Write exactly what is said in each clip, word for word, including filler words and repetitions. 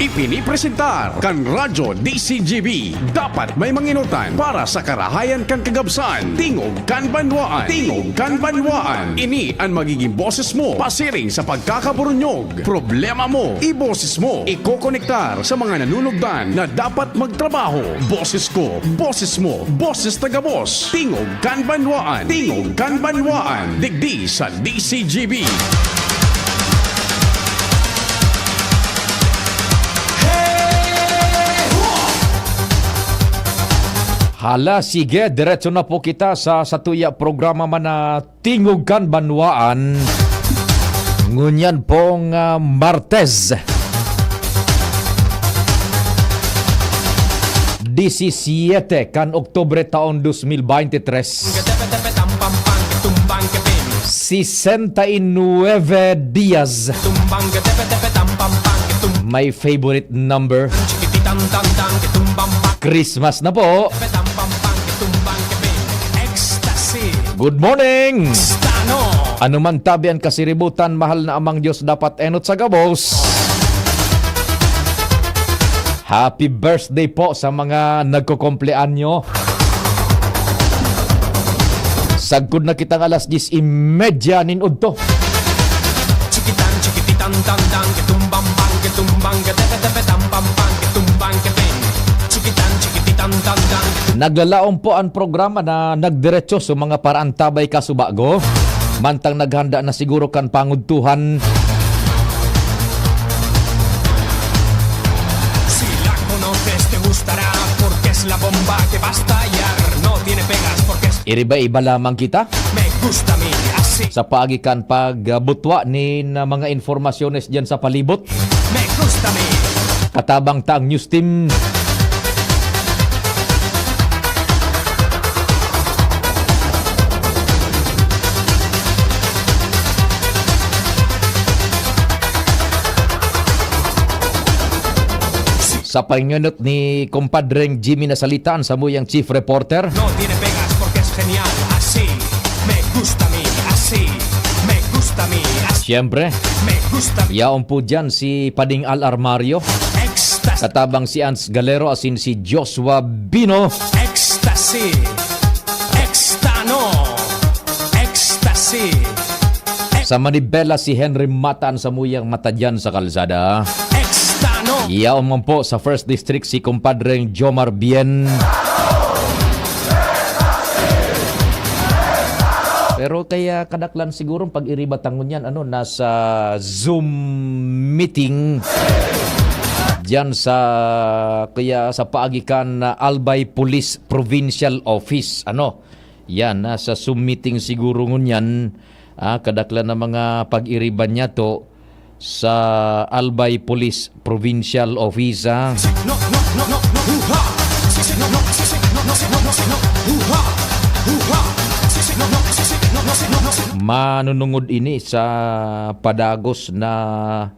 Ipinipresentar kan Radyo D C G B. Dapat may manginutan para sa karahayan kan kagabsan. Tingog kan Banwaan. Tingog kan Banwaan. Ini an magiging boses mo pasiring sa pagkakaburunyog. Problema mo, iboses mo. Ikokonektar sa mga nanunugdan na dapat magtrabaho. Boses ko, boses mo, boses taga-boss. Tingog kan Banwaan. Tingog kan Banwaan. Digdi sa D C G B. Hala, sige, diretso na po kita sa satuya programa man na Tingog kan Banwaan. Ngunyan pong, ah, Martes, disisiete kan Oktubre taon dos mil beintitres. Sesenta y nueve dias. My favorite number. Christmas na po. Ecstasy. Good morning! Stano. Ano man tabi an kasiributan, mahal na Amang Diyos dapat enot sa gabos. Happy birthday po sa mga nagkukumpleanyo. Sagkod na kitang alas diyes y media nin udto. Chikitan, chikipitan, tandang, kitumbang, bang, kitumbang, gatepe, tepe, tam, pam, pang, kitumbang, kepeng. Chikitan, chikipitan, tandang. Naglalaom po an programa na nagdiretso sa mga paraantabay kasubago. Mantang naghanda na siguro kan pangudtuhan. Si la conoces, te gustará, porque es la bomba que va a estallar. No tiene pegas, porque es Iriba-iba lamang kita. Me gusta mi, así. Sa paagi kan pagbutwa nin mga informasyones diyan sa palibot. Me gusta mi. Katabang ta ang news team. Sa pangenot ni kumpadreng Jimmy Nasalitan, samuyang chief reporter. No tiene pegas porque es genial, así. Me gusta mi, así. Me gusta mi, así. Siyempre, Me gusta mi. Yaon po dyan si Pading Al Armario. Ecstasy. Katabang si Ans Galero asin si Joshua Bino. Ecstasy. Extano. Ecstasy. Sa Manibela, si Henry Matan, samuyang mata dyan sa kalsada. Extano. Yaon man po sa First District si kumpadreng Jomar Bien. Pero kaya kadaklan siguro pag-iriba ta ngunyan, ano, nasa Zoom meeting diyan sa, kaya sa paagi kan, ah, Albay Police Provincial Office, ano. Yan, nasa Zoom meeting siguro ngunyan, ah, kadaklan na mga pag-iriba niya to sa Albay Police Provincial Office, ah. Manunungod ini sa padagos na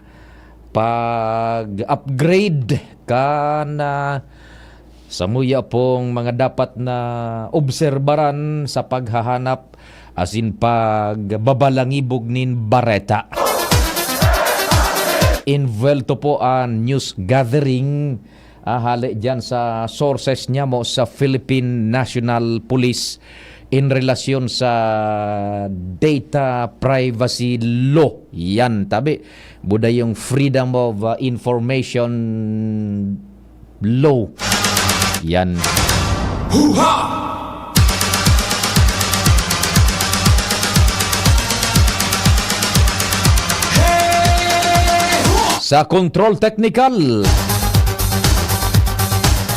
pag-upgrade kan, ah, samuya pong mga dapat na obserbaran sa paghahanap asin pagbabalangibog nin bareta. Invuelto po an news gathering, ah, hale diyan sa sources niya mo sa Philippine National Police in relasyon sa data privacy law. Yan, tabi. Buda yung Freedom of, ah, Information Law. Yan. Huha! Sa control technical,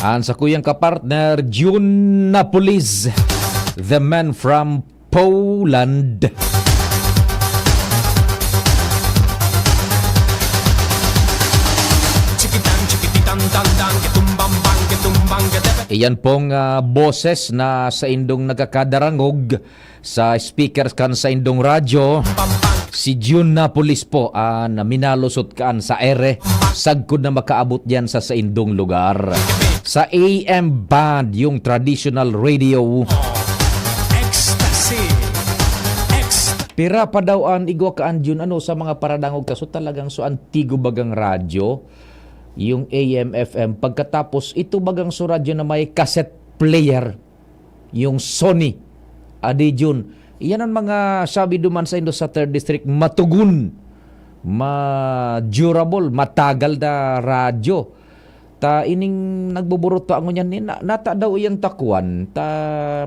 ang sakuyang kapartner, Jun Napolis, the man from Poland. Iyan pong, ah, boses na saindong nagkakadarangog sa speaker kan saindong radyo. Si Jun Napolis po, ah, na minalusot kaan sa ere, sagkod na makaabot diyan sa saindong lugar. Sa A M band, yung traditional radio. Ecstasy. Ex- Pira pa daw an igwa kaan, Jun, ano, sa mga paradangog kaso talagang so antigo bagang radyo. yung A M F M. Pagkatapos, ito bagang su radyo na may cassette player, yung Sony. Adi Jun. Iyan ang mga sabi duman sa indo sa third District, matugon, ma-durable, matagal na radyo. Ta ining nagbuburot pa ngunyan ni, na, nata daw iyan takuan, ta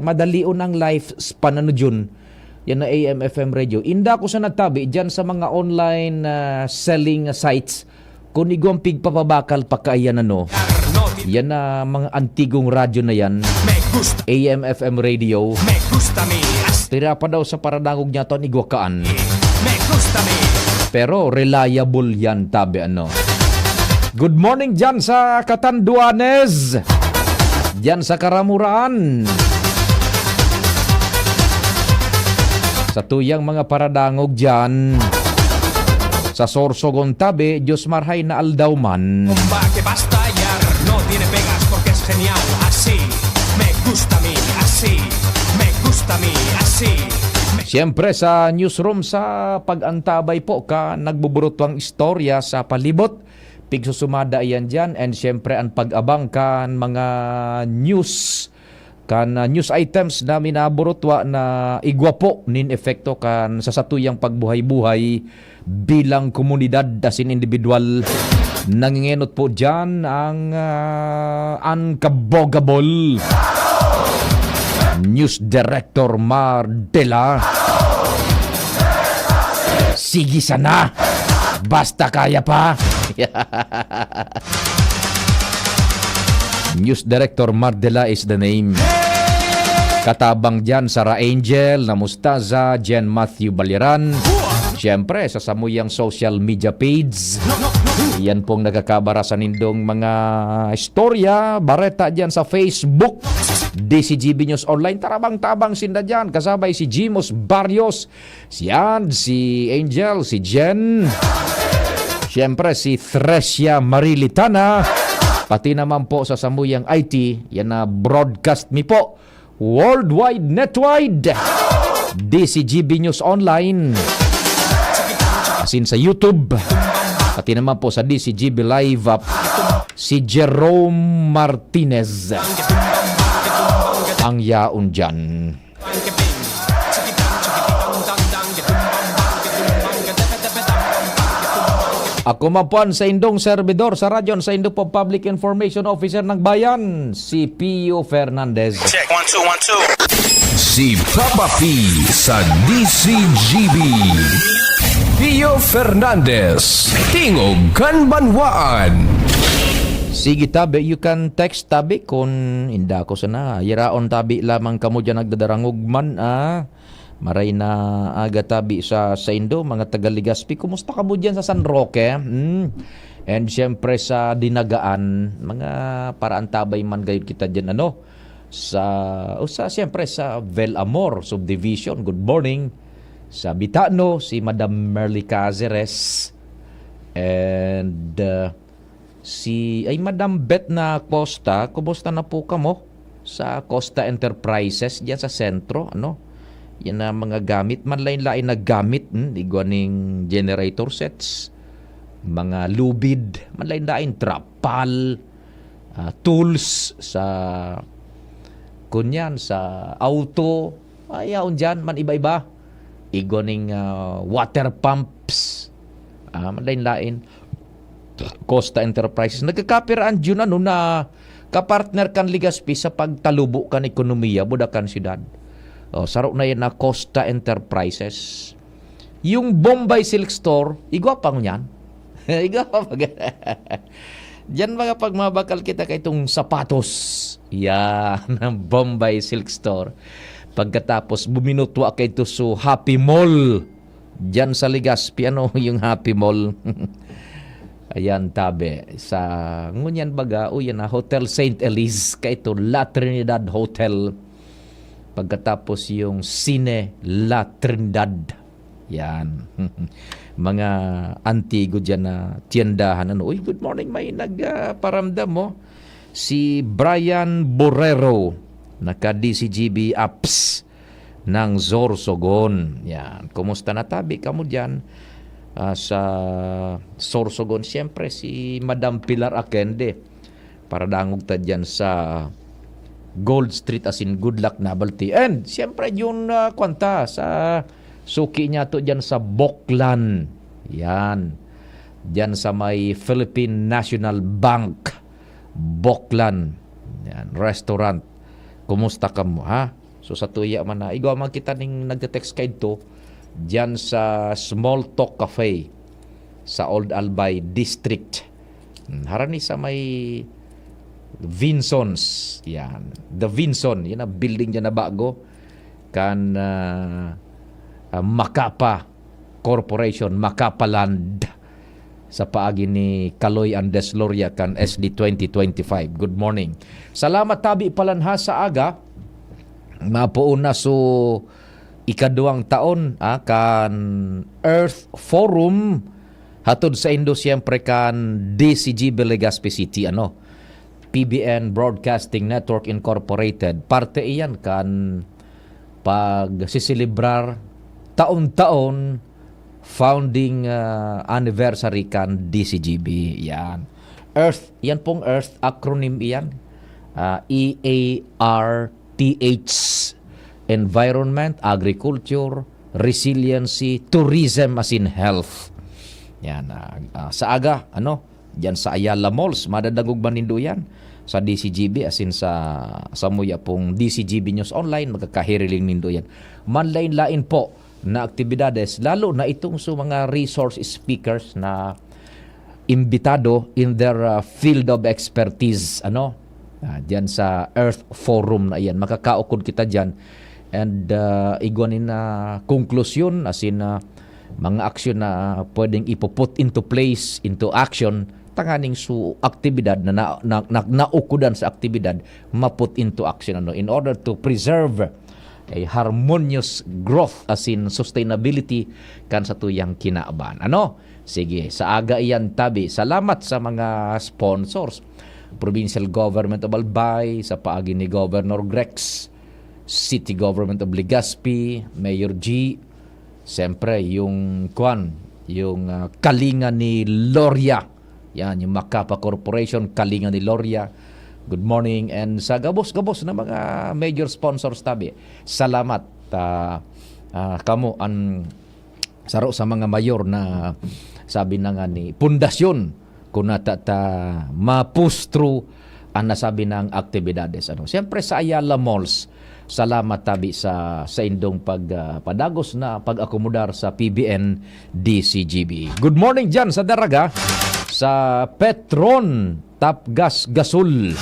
madalion ang lifespan, ano, Jun. Yan na A M F M radio. Inda ko sa natabi dyan sa mga online, ah, selling sites. Kun igwang pigpapabakal pa kaiyan, ano. Yan na mga antigong radyo na yan. A M F M radio. Pira pa daw sa paradangog niya to, igwakaan. Pero reliable yan, tabi, ano. Good morning dyan sa Catanduanes. Dyan sa Karamuraan. Sa tuyang mga paradangog dyan. Sa Sorsogon tabi, Diyos marhay na aldaw man. Bomba que basta ya, no tiene pegas porque es genial. Así, me gusta a mí, así, me gusta a mí, así. Siyempre, sa newsroom, sa pag-antabay po ka nagbuburutwang istorya sa palibot, pigsusumada iyan diyan, and siyempre, ang pag-abang kan mga news, kan, ah, news items na minaburutwa na igwa po nin epekto kan sa satuyang pagbuhay-buhay bilang komunidad asin individual. Nangingenot po diyan ang, ah, unkabogable News Director Mar Dela. Sige sana! Basta kaya pa! News Director Mar Dela is the name. Katabang diyan, Sarah Angel, namusta sa Jen Matthew Baliran. Siyempre, sa samuyang social media page. Yan pong nagkakabara sa nindong mga istorya, bareta diyan sa Facebook. D C G B News Online, tarabang-tabang sinda diyan. Kasabay si Jimos Barrios, si Ad, si Angel, si Jen. Siyempre, si Thresia Marilitana. Pati naman po sa samuyang I T, yan na broadcast mi po. Worldwide, netwide. D C G B News Online. Asin sa YouTube. Pati naman po sa D C G B Live app. Si Jerome Martinez. Ang yaon dyan. Ako man po ang saindong servidor sa radyo, ang saindo po Public Information Officer ng Bayan, si Pio Fernandez. Check, one, two, one, two. Si Papa P sa D C G B. Pio Fernandez, Tingog kan Banwaan. Sige, tabi, you can text, tabi, kun inda ko sana. Yaraon, tabi, lamang kamo diyan nagdadarangog man, ah. Maray na aga, tabi, sa saindo, mga taga Legazpi. Kumusta kamo diyan sa San Roque? Hmm. And siyempre sa Dinagaan, mga paraantabay man gayud kita diyan, ano? Sa, o sa, siyempre sa Velamor Subdivision, good morning. Sa Bitano, si Madam Merly Caceres. And, uh, si, ay, Madam Beth na Costa, kumusta na po kamo sa Costa Enterprises diyan sa sentro, ano? Yan ang mga gamit, manlain-lain na gamit, hmm, igwa ning generator sets, mga lubid, manlain-lain, trapal, ah, tools sa, kunyan, sa auto, ayaw diyan, man iba-iba. Igwa ning, ah, water pumps, ah, manlain-lain. Costa Enterprises. Nagkakapiraan diyan, ano, na kapartner kan Legazpi sa pagtalubo kan ekonomiya, buda kan syudad. Oh, saro na yan na Costa Enterprises. Yung Bombay Silk Store, igwa pa ngunyan. Igwa pa pag-, diyan mga pagmabakal kita kay itong sapatos. Yan, ang Bombay Silk Store. Pagkatapos, buminutwa kay ito sa Happy Mall. Diyan sa Legazpi, ano, yung Happy Mall. Ayan, tabi. Sa, ngunyan baga, o yan na, Hotel Saint Elise, kay ito, La Trinidad Hotel. Pagkatapos yung Cine La Trinidad. Yan. Mga antigo diyan na tiyandahan. Ano? Uy, good morning. May nagparamdam mo. Si Brian Borrero, naka D C G B apps ng Sorsogon. Yan. Kumusta na tabi kamo diyan? ah, sa Sorsogon, siyempre si Madam Pilar Akende. Para dangog ta diyan sa Gold Street, as in, good luck, Nabalti. And siyempre, yung, ah, kwanta sa suki niya to diyan sa Boklan. Yan. Diyan sa may Philippine National Bank. Boklan. Yan. Restaurant. Kumusta ka mo, ha? So, sa tuya man na, igwa man kita ning nagte-text kaidto, diyan sa Small Talk Cafe, sa Old Albay District. Hmm, harani sa may Vinsons. Yan. The Vinson, yan ang building dyan na bago. Kan, ah, ah, Macapa Corporation, Macapa Land, sa paagi ni Kaloy Andes Loria kan S D twenty twenty-five. Good morning. Salamat tabi palan ha sa aga. Mapuon na so ikaduwang taon, ah, kan Earth Forum. Hatod sa indo siyempre kan D C G B Legazpi City, ano, P B N Broadcasting Network Incorporated. Parte iyan kan pagsiselebrar taon-taon founding, ah, anniversary kan D C G B. Yan. Earth, yan pong Earth acronym iyan. Ah, E A R T H, environment, agriculture, resiliency, tourism, as in health. Yan, ah, ah, sa aga, ano, diyan sa Ayala Malls, madadangog man nindo yan. Sa D C G B, as in sa, sa muya pong D C G B News Online, magkakahiriling nindo yan. Manlain-lain po na aktibidades, lalo na itong sa mga resource speakers na imbitado in their, uh, field of expertise, ano? Ah, diyan sa Earth Forum na iyan. Makakaukod kita diyan. And, uh, igwa nin, uh, konklusyon, as in, uh, mga aksyon na pwedeng ipo-put into place, into action, tanganing su aktibidad na, na, na, na naukudan sa aktibidad, ma-put into action, ano, in order to preserve a harmonious growth, as in sustainability, kan sa tuyang kinaban. Ano? Sige, sa aga iyan tabi. Salamat sa mga sponsors. Provincial Government of Albay, sa paagi ni Governor Grex, City Government of Legazpi, Mayor G, siyempre, yung kwan, yung, ah, kalinga ni Loria. Yan, yung Macapa Corporation, kalinga ni Loria. Good morning. And sa gabos-gabos na mga major sponsors tabi, salamat. Ah, ah, kamo an saro sa mga mayor na sabi na nga ni pundasyon, kung nata ta mapustro ang nasabi ng aktibidades. Ano? Siyempre sa Ayala Malls, salamat tabi sa, sa indong pag, ah, padagos na pag-akomodar sa P B N D C G B. Good morning dyan sa Daraga, sa Petron Tapgas Gasol.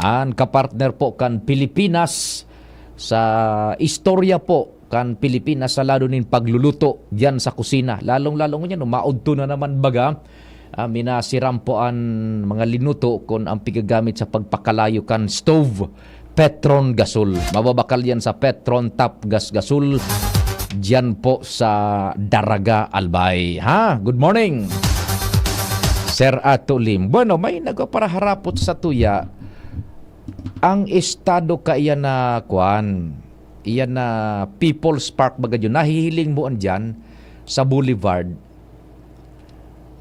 An kapartner po kan Pilipinas sa istorya po kan Pilipinas sa lado nin pagluluto diyan sa kusina. Lalong-lalo ngunyan, no, maudto na naman baga, ah, minasiram po an mga linuto kun ang pigagamit sa pagpakalayo kan stove, Petron Gasol. Mababakal yan sa Petron Tapgas Gasol, diyan po sa Daraga, Albay. Ha? Good morning, Sir Ato Lim. Bueno, may nagpaparaharapot sa tuya. Ang estado kaiyan na, kwan, iyan na People's Park baga yun. Nahihiling mo andyan sa Boulevard.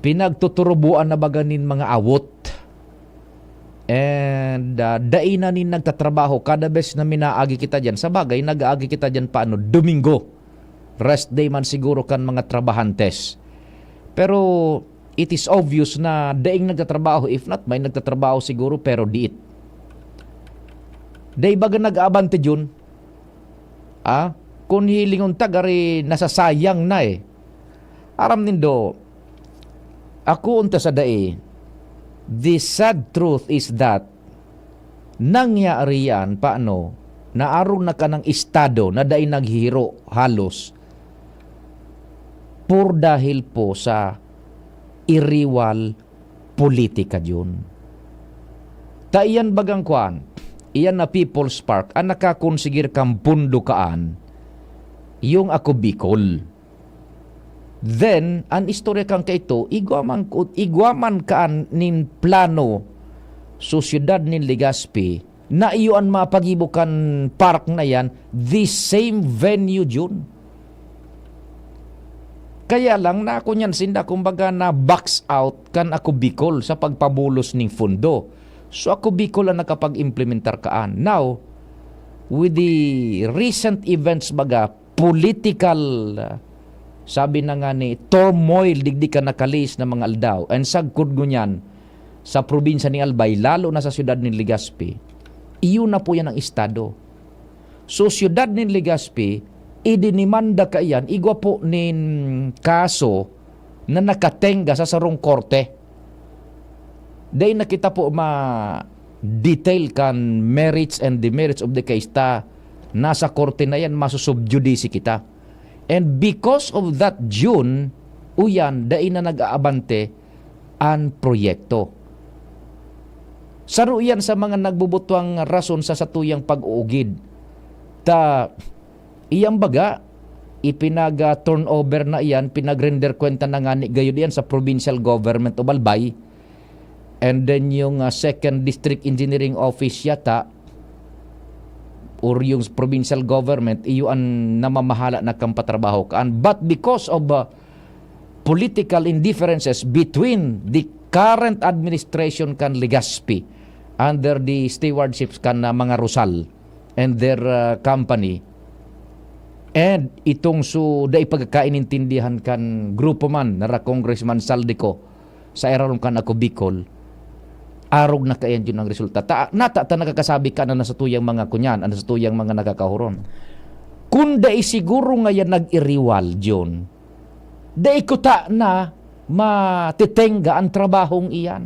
Pinagtuturubuan na baga nin mga awot. And, ah, dai na nin nagtatrabaho. Kada bes na minaagi kita dyan, sa bagay, nag-aagi kita dyan paano? Domingo. Rest day man siguro kan mga trabahantes. Pero it is obvious na daing nagtatrabaho. If not, may nagtatrabaho siguro, pero diit. Dai baga nag-aabante dyan. Ah, kung hilingon ta, gari nasasayang na eh. Aram nindo, ako unta sa dai, the sad truth is that nangyari yan, paano, na arog na kanang estado na dai naghihiro halos, por dahil po sa iriwal politika yun. Ta iyan bagang kwan, iyan na People's Park, ang nakakonsigir kang pondo kaan, yung Ako Bicol. Then, an istorya kan kaito, igwa man, igwa man kaan nin plano, so, syudad nin Legazpi, na iyo an mapagibo kan park na yan, the same venue, Jun. Kaya lang na ako niyan sinda, kumbaga, na box out kan Ako Bicol sa pagpabulos ning fundo. So, Ako Bicol ang nakapag-implementar kaan. Now, with the recent events, baga, political, ah, sabi na nga ni, turmoil, digdi ka nakalihis na mga aldaw. And sagkod ngunyan, sa probinsya ni Albay, lalo na sa siyudad ni Legazpi, iyon na po yan ang estado. So, siyudad nin Legazpi, idinimanda kaiyan, igwa po nin kaso na nakatenga sa sarong korte. Dai na kita po ma-detail kan merits and demerits of the case ta nasa korte na yan, masusubjudice kita. And because of that, Jun, uyan, dai na nag-aabante an proyekto. Saro iyan sa mga nagbubutwang rason sa satuyang pag-uugid. Ta, iyang baga, ipinag-turnover na iyan, pinag-render kwenta na ngani gayod iyan sa provincial government of Albay. And then yung, ah, second district engineering office yata, or yung provincial government, iyo an namamahala na kan patrabaho kaan. But because of, ah, political indifferences between the current administration kan Legazpi under the stewardship kan, ah, mga Rosal and their, ah, company, and itong su-, dai pagkakainintindihan kan grupo man nara Congressman Zaldy Co sa irarom kan Ako Bicol, arog na kaiyan yun ang resulta. Ta, nata, ta nakakasabi ka na nasa tuyang mga kunyan, nasa tuyang mga nakakahuron. Kung dai siguro ngayon nag-iriwal, Jun, dai ko ta na matitenga ang trabahong iyan.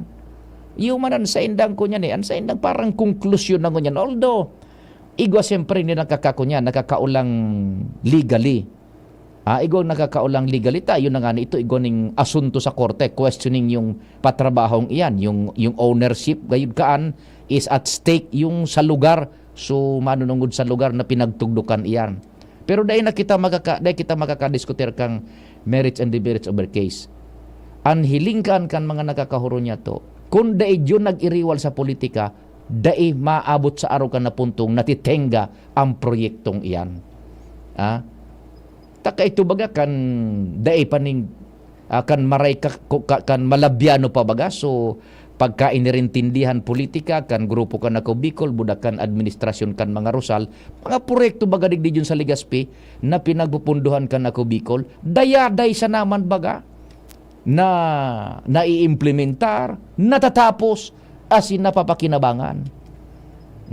Iyo man ang saindang kunyan eh, ang saindang parang konklusyon na ngunyan. Although, igwa siyempre ni nakakakunyan, nakakaulang legally. Ah, igwa nakakaulang legally ta, yun na nga ni ito, igwa ning asunto sa korte, questioning yung patrabahong iyan, yung, yung ownership, gayud kaan, is at stake yung sa lugar, so manunungod sa lugar na pinagtugdukan iyan. Pero dai na kita makaka-, dai kita makakadiskutir kang merits and demerits of their case. An hiling kaan kan mga nakakahuro niya to, kun dai yun nag-iriwal sa politika, dai maabot sa arog kan na puntong natitenga ang proyektong iyan. Ah? Ta kaito baga kan dai pa ning, ah, kan maray ka, ku-, ka, kan malabyano pa baga. So, pagka inirintindihan politika kan grupo kan Ako Bicol, budak kan administrasyon kan mga Rosal, mga proyekto baga digdi dyan sa Legazpi na pinagpupunduhan kan Ako Bicol, dayaday sa naman baga na naiimplementar, natatapos, asin napapakinabangan.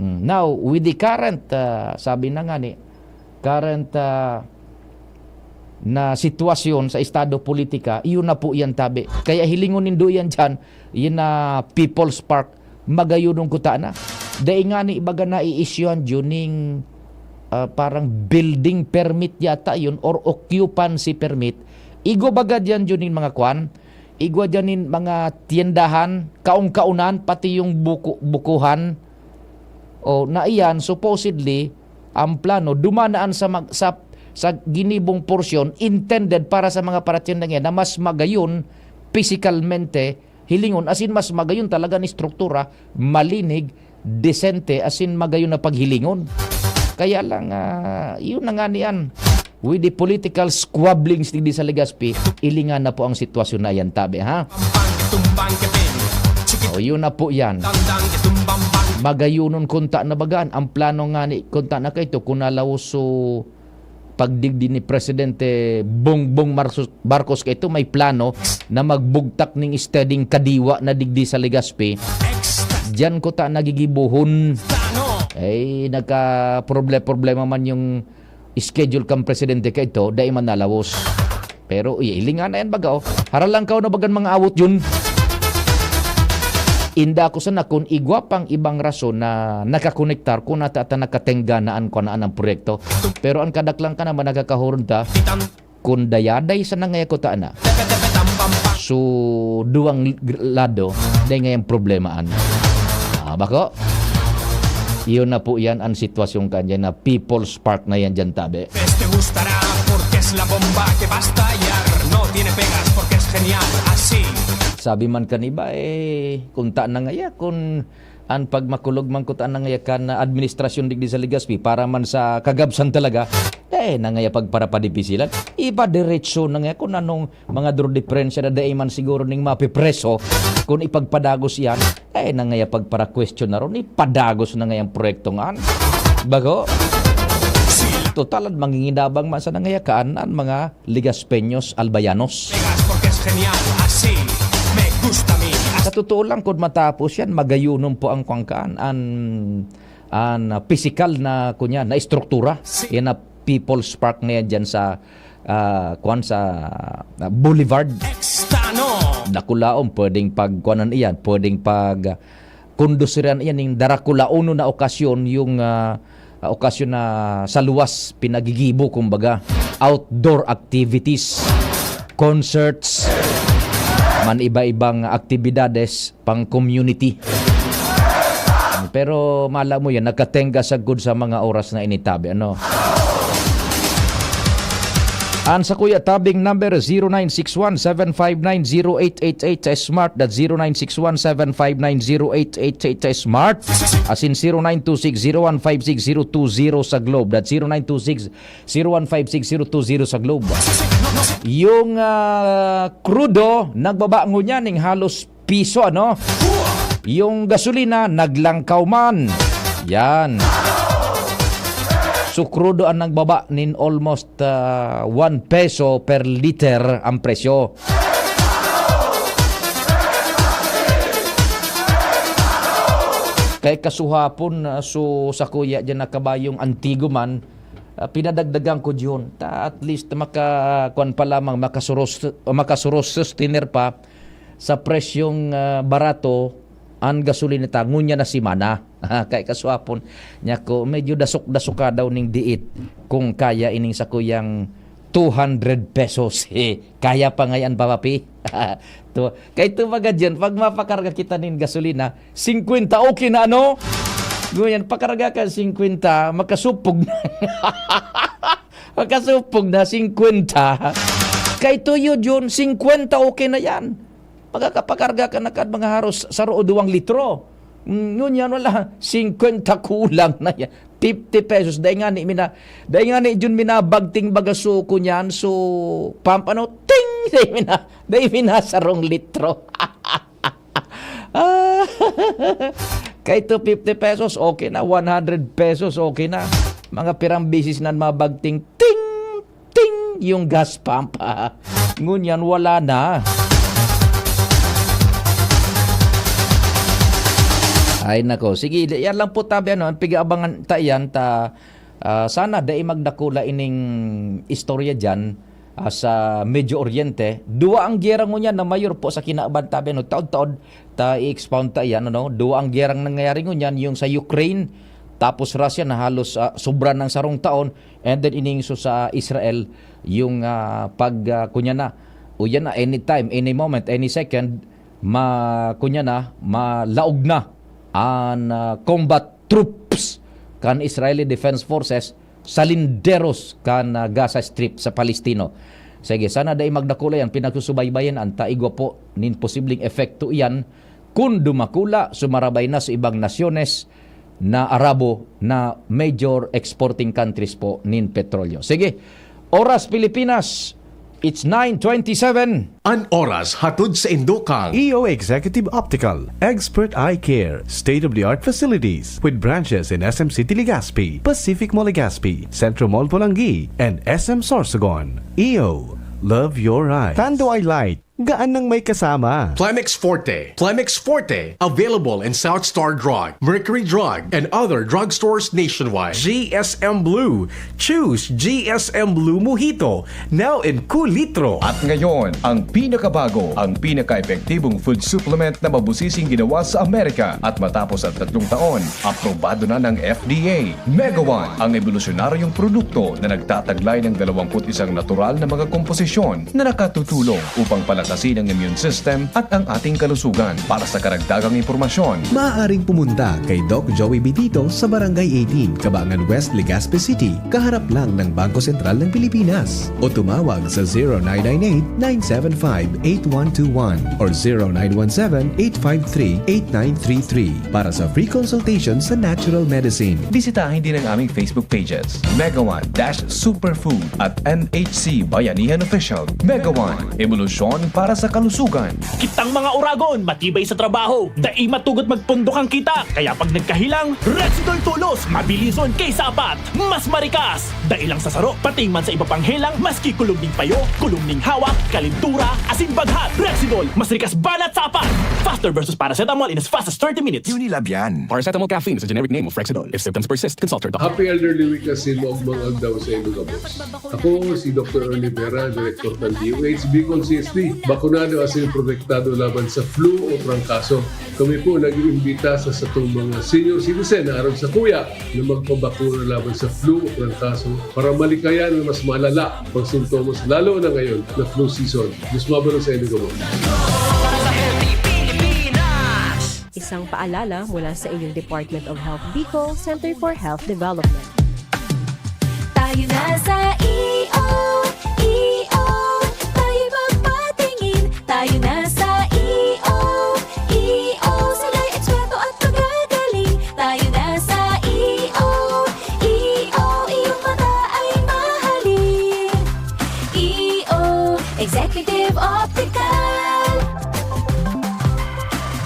Mm, now, with the current, ah, sabi na nga ni, current, ah, na sitwasyon sa estado politika, iyon na po yan tabi. Kaya hilingon nindo yan dyan, yun na People's Park, magayunon kuta na. Dai nga ni baga nai-issuehan juning, ah, parang building permit yata yun or occupancy permit. Igwa baga diyan juning mga kwan, igwa diyan nin mga tiyendahan, kaon-kaonan, pati yung buko-, bukuhan. O, na iyan, supposedly, ang plano, dumanaan sa mag-, sa, sa ginibong porsyon, intended para sa mga paratiyendang yan na mas magayon, pisikalmente, hilingon, asin mas magayon talaga ni struktura, malinig, desente, asin magayon na paghilingon. Kaya lang, ah, yun na nga niyan. With the political squabblings digdi sa Legazpi, ilingan na po ang sitwasyon na yan, tabi, ha? O, yun na po yan. Magayonon kunta na bagan. Ang plano nga ni kunta na kaito, kung nalaos so pagdigdi ni Presidente Bongbong Marcos, Marcos kaito, may plano na magbugtak ning steadyng kadiwa na digdi sa Legazpi. Diyan ko ta nagigibuhon. Ay, nagka-proble-problema man yung schedule kang presidente kaito, dai man nalawos. Pero, iya, ilingan na yan baga, oh. Haralang kaw na bagan mga awot yun. Inda ako sana kun igwa pang ibang rason na nakakonektar kun ata ta nakatenga na an kanaan ang proyekto. Pero ang kadaklan ka naman nagkakahurod ta, kun dayaday sa nangayakota na. So, duwang g-, lado, dai ngayang problemaan. Ah, bako? Iyon na po yan ang sitwasyon kanya na People's Park na yan dyan, tabi. Pues te gustará porque es la bomba que va a estallar. No tiene pegas porque es genial, así. Sabi man kaniba, eh, kunta na ngaya, kun an pagmakulog man kuta nangaya kan administrasyon digdi sa Legazpi para man sa kagabsan talaga, eh, nangaya pagparapadipisilan. Iba diretso nangaya kun anong mga duro diperensya na dai man siguro ning mapipreso kun ipagpadagos iyan, eh, nangaya pagpara-question na ron, ipadagos na ngayang proyekto ngan. Bago? Total, an manginginabang man sa nangaya kaan an mga Legaspeños Albayanos. Pegas porque es genial, así me gusta a mí. Sa totoo lang, kun matapos yan, magayunon po ang kuwan kaan, an, an, ah, pisikal na, kunya, na estruktura. Si- Yan na People's Park na yan dyan sa, ah, kuwan, sa, ah, Boulevard. Extano. Dakulaon, pwedeng pagkuwanan iyan, pwedeng pag, ah, kondusiran iyan ning darakulaonon na okasyon, yung, ah, ah, okasyon na sa luwas pinagigibo, kumbaga, outdoor activities, concerts, man iba-ibang aktibidades pang community. Pero mala mo yan, nagkatenga sagkod sa mga oras na ini, tabi, ano? An sakuya tabing number, zero nine six one seven five nine zero eight eight eight sa Smart, that's zero nine six one seven five nine zero eight eight eight sa Smart, asin zero nine two six zero one five six zero two zero sa Globe, that's zero nine two six zero one five six zero two zero sa Globe. Yung, ah, krudo, nagbaba ngunyan ning halos piso, ano? Yung gasolina, naglangkaw man. Yan. So, krudo an nagbaba nin almost, ah, one peso per liter ang presyo. Kay kasuhapon, ah, so, sakuya dyan na kabayong antigo man, ah, pinadagdagan ko diyon. Ta, at least, maka, kuwan pa lamang, makasuros, makasuros sustainer pa sa presyong, ah, barato an gasolina ta, ngunyan na semana. Kay kasuhapon, niya ko, medyo dasok-dasoka daw ning diit kung kaya ining sakuyang two hundred pesos. Eh, kaya pa ngayon, Papa P? To, kay to, baga dyan, pag mapakarga kita nin gasolina, singkwenta, okay na, ano? Ngunyan, pakarga ka singkwenta, makasupog na. Makasupog na, singkwenta. Kay tuyo, Jun, singkwenta, okay na yan. Makakapakarga ka na kan mga haros saro o duwang litro. Mm, ngunyan, wala. Singkwenta kulang na yan. Fifty pesos. Dai ngani mina-, dai ngani, Jun, minabagting baga suko niyan. So, pump, ano, ting! Dai mina-, dai minasarong litro. Ah, kay two fifty pesos, okay na. One hundred pesos, okay na. Mga pirang bisis na mabagting ting, ting, yung gas pump. Ngunyan, wala na. Ay, nako. Sige, yan lang po, tabi, ano, ang pig-aabangan ta yan, ta, ah, sana dai magdakula ining istorya dyan, ah, sa Medio Oriente. Duwa ang giyera ngunyan na mayor po sa kinaban, tabi, ano, taod-taod, ta i-expound ta iyan, ano? Duwa ang giyerang nangyayari ngunyan, yung sa Ukraine, tapos Russia na halos, ah, sobra ng sarong taon, and then ining so sa Israel, yung, ah, pag, ah, kunya na, o yan na, anytime, any moment, any second, ma-, kunya na, malaog na an, ah, combat troops kan Israeli Defense Forces sa linderos kan, ah, Gaza Strip sa Palestino. Sige, sana dai magdakula yan, pinagsusubaybayan an ta igwa po nin posibleng epekto iyan kun dumakula, sumarabay na sa ibang nasyones na Arabo na major exporting countries po nin petrolyo. Sige, Oras Pilipinas, it's nine twenty-seven. An oras hatod sa indo kan E O Executive Optical, expert eye care, state-of-the-art facilities with branches in S M City Legazpi, Pacific Mall Legazpi, Centro Mall Polangui, and S M Sorsogon. E O, love your eyes. Tando Eye Light, gaan nang may kasama. Plemex Forte. Plemex Forte, available in South Star Drug, Mercury Drug, and other drugstores nationwide. G S M Blue. Choose G S M Blue Mojito, now in kulitro. At ngayon, ang pinakabago, ang pinaka-epektibong food supplement na mabusising ginawa sa Amerika at matapos ang tatlong taon, aprobado na ng F D A. Mega One, ang ebolusyonaryong produkto na nagtataglay ng dalawampu't isang natural na mga komposisyon na nakatutulong upang palakasin pampapanatili ang immune system at ang ating kalusugan. Para sa karagdagang impormasyon, maaaring pumunta kay Doc Joey Bitito sa Barangay eighteen, Cabangan West, Legazpi City, kaharap lang ng Bangko Sentral ng Pilipinas. O tumawag sa zero nine nine eight, nine seven five, eight one two one or zero nine one seven, eight five three, eight nine three three para sa free consultation sa natural medicine. Bisitahin din ang aming Facebook pages, Mega One dash Superfood at M H C Bayanihan Official. Mega One, ebolusyon para sa kalusugan. Kitang mga oragon, matibay sa trabaho, dai matugod magpundok ang kita. Kaya pag nagkahilang, Rexidol Tulos, mabilison kay sapat, mas marikas. Dai lang sa saro, pati man sa iba pang helang, maski kulog ning payo, kulog ning hawak, kalintura, asin baghat. Rexidol, mas rikas banat sa apat. Faster versus paracetamol in as fast as thirty minutes. Unilab yan. Paracetamol caffeine is a generic name of Rexidol. If symptoms persist, consult your doctor. Happy Elderly Week asin maogmang aldaw sa inyo gabos. Ako si Doktor Ernie Vera, Direktor ng D O H Bicol C S D. Bakunado asin protektado laban sa flu o trangkaso. Kami po nag-iimbita sa satong mga senior citizen na arog sakuya na magpabakuna laban sa flu o trangkaso para malikayan na mas malala pag sintomas, lalo na ngayon na flu season. Diyos mabalos sa inyo gabos. Para sa Healthy Pilipinas! Isang paalala mula sa inyong Department of Health Bicol, Center for Health Development. Tayo na sa E O, E O, tayo magpatingin. Tayo na sa E O, E O, sila'y eksperto at magagaling. Tayo na sa E O, E O, iyong mata ay mahalin. E O, Executive Optical.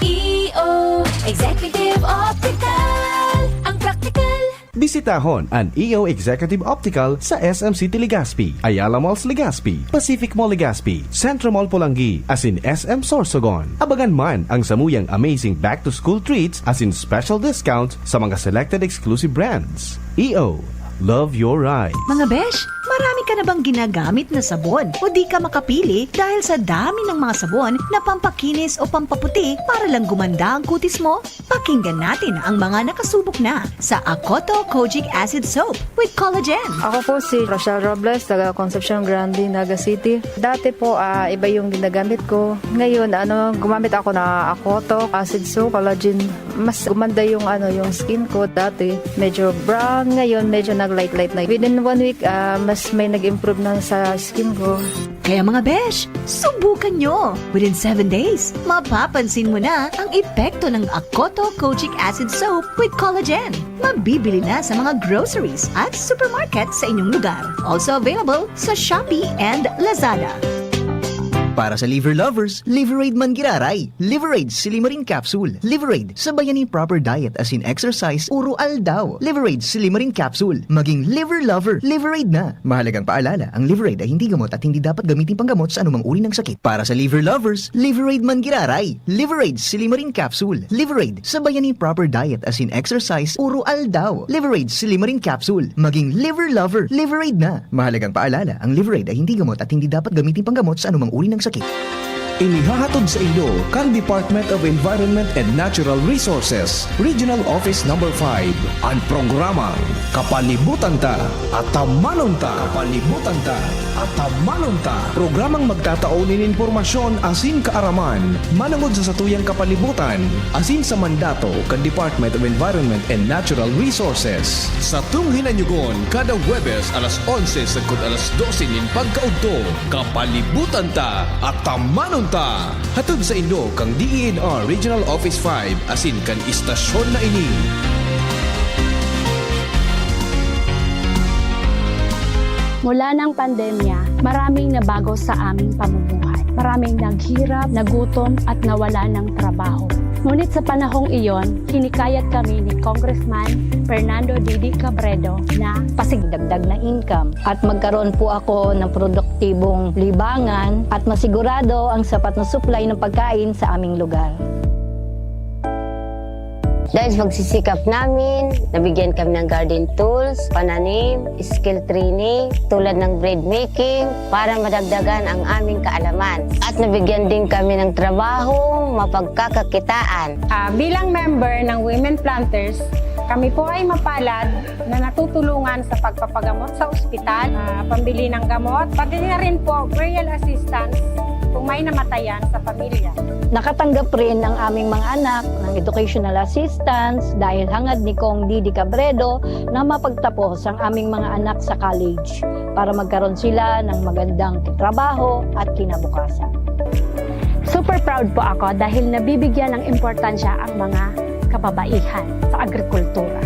E O, Executive Optical. Ang praktikal. Bisitahon an E O Executive Optical sa S M City Legazpi, Ayala Malls Legazpi, Pacific Mall Legazpi, Centro Mall Polangui, asin S M Sorsogon. Abangan man ang samuyang amazing back-to-school treats asin special discounts sa mga selected exclusive brands. E O, love your eyes. Mga besh, marami ka na bang ginagamit na sabon o di ka makapili dahil sa dami ng mga sabon na pampakinis o pampaputi para lang gumanda ang kutis mo? Pakinggan natin ang mga nakasubok na sa Akoto Kojic Acid Soap with Collagen. Ako po si Rochelle Robles, taga Concepcion Grande, Naga City. Dati po, ah, iba yung ginagamit ko. Ngayon, ano, gumamit ako na Akoto Acid Soap, Collagen. Mas gumanda yung, ano, yung skin ko. Dati, medyo brown. Ngayon, medyo nag-light-light na. Within one week, ah, mas may nag-improve na sa skin ko. Kaya mga besh, subukan nyo! Within seven days, mapapansin mo na ang epekto ng Akoto Kojic Acid Soap with Collagen. Mabibili na sa mga groceries at supermarket sa inyong lugar. Also available sa Shopee and Lazada. Para sa liver lovers, Liverade man giraray. Liverade Silimarin Capsule. Liverade, sabayan nin proper diet asin exercise oro aldaw. Liverade Silimarin Capsule. Maging liver lover, Liverade na. Mahalagang paalala, ang Liverade ay hindi gamot at hindi dapat gamitin panggamot sa anumang uri ng sakit. Para sa liver lovers, Liverade man giraray. Liverade Silimarin Capsule. Liverade, sabayan nin proper diet asin exercise oro aldaw. Liverade Silimarin Capsule. Maging liver lover, Liverade na. Mahalagang paalala, ang Liverade ay hindi gamot at hindi dapat gamitin panggamot sa anumang uri ng sakit. Inihahatod sa inyo kan Department of Environment and Natural Resources, Regional Office Number five, an programang Kapalibutan Ta, Atamanon Ta. Kapalibutan Ta, Atamanon Ta. Programang magtatao nin impormasyon asin kaaraman manongod sa satuyang kapalibutan asin sa mandato kan Department of Environment and Natural Resources. Satong hinanyugon kada Huwebes alas onse sagkod alas dose nin pagkaudto. Kapalibutan Ta, Atamanon Ta! Hatod sa inyo kan D E N R Regional Office five asin kan istasyon na ini. Mula ng pandemya, maraming nabago sa aming pamumuhay. Maraming naghirap, nagutom, at nawala ng trabaho. Ngunit sa panahong iyon, hinikayat kami ni Congressman Fernando Didi Cabredo na pasigdagdag na income at magkaroon po ako ng produktibong libangan at masigurado ang sapat na supply ng pagkain sa aming lugar. Dahil sa pagsisikap namin, nabigyan kami ng garden tools, pananim, skill training, tulad ng bread making, para madagdagan ang aming kaalaman. At nabigyan din kami ng trabaho, mapagkakakitaan. Ah, bilang member ng Women Planters, kami po ay mapalad na natutulungan sa pagpapagamot sa ospital, ah, pambili ng gamot, pati na rin po burial assistance kung May namatayan sa pamilya. Nakatanggap rin ang aming mga anak ng educational assistance dahil hangad ni Cong Didi Cabredo na mapagtapos ang aming mga anak sa college para magkaroon sila ng magandang trabaho at kinabukasan. Super proud po ako dahil nabibigyan ng importansya ang mga kababaihan sa agrikultura.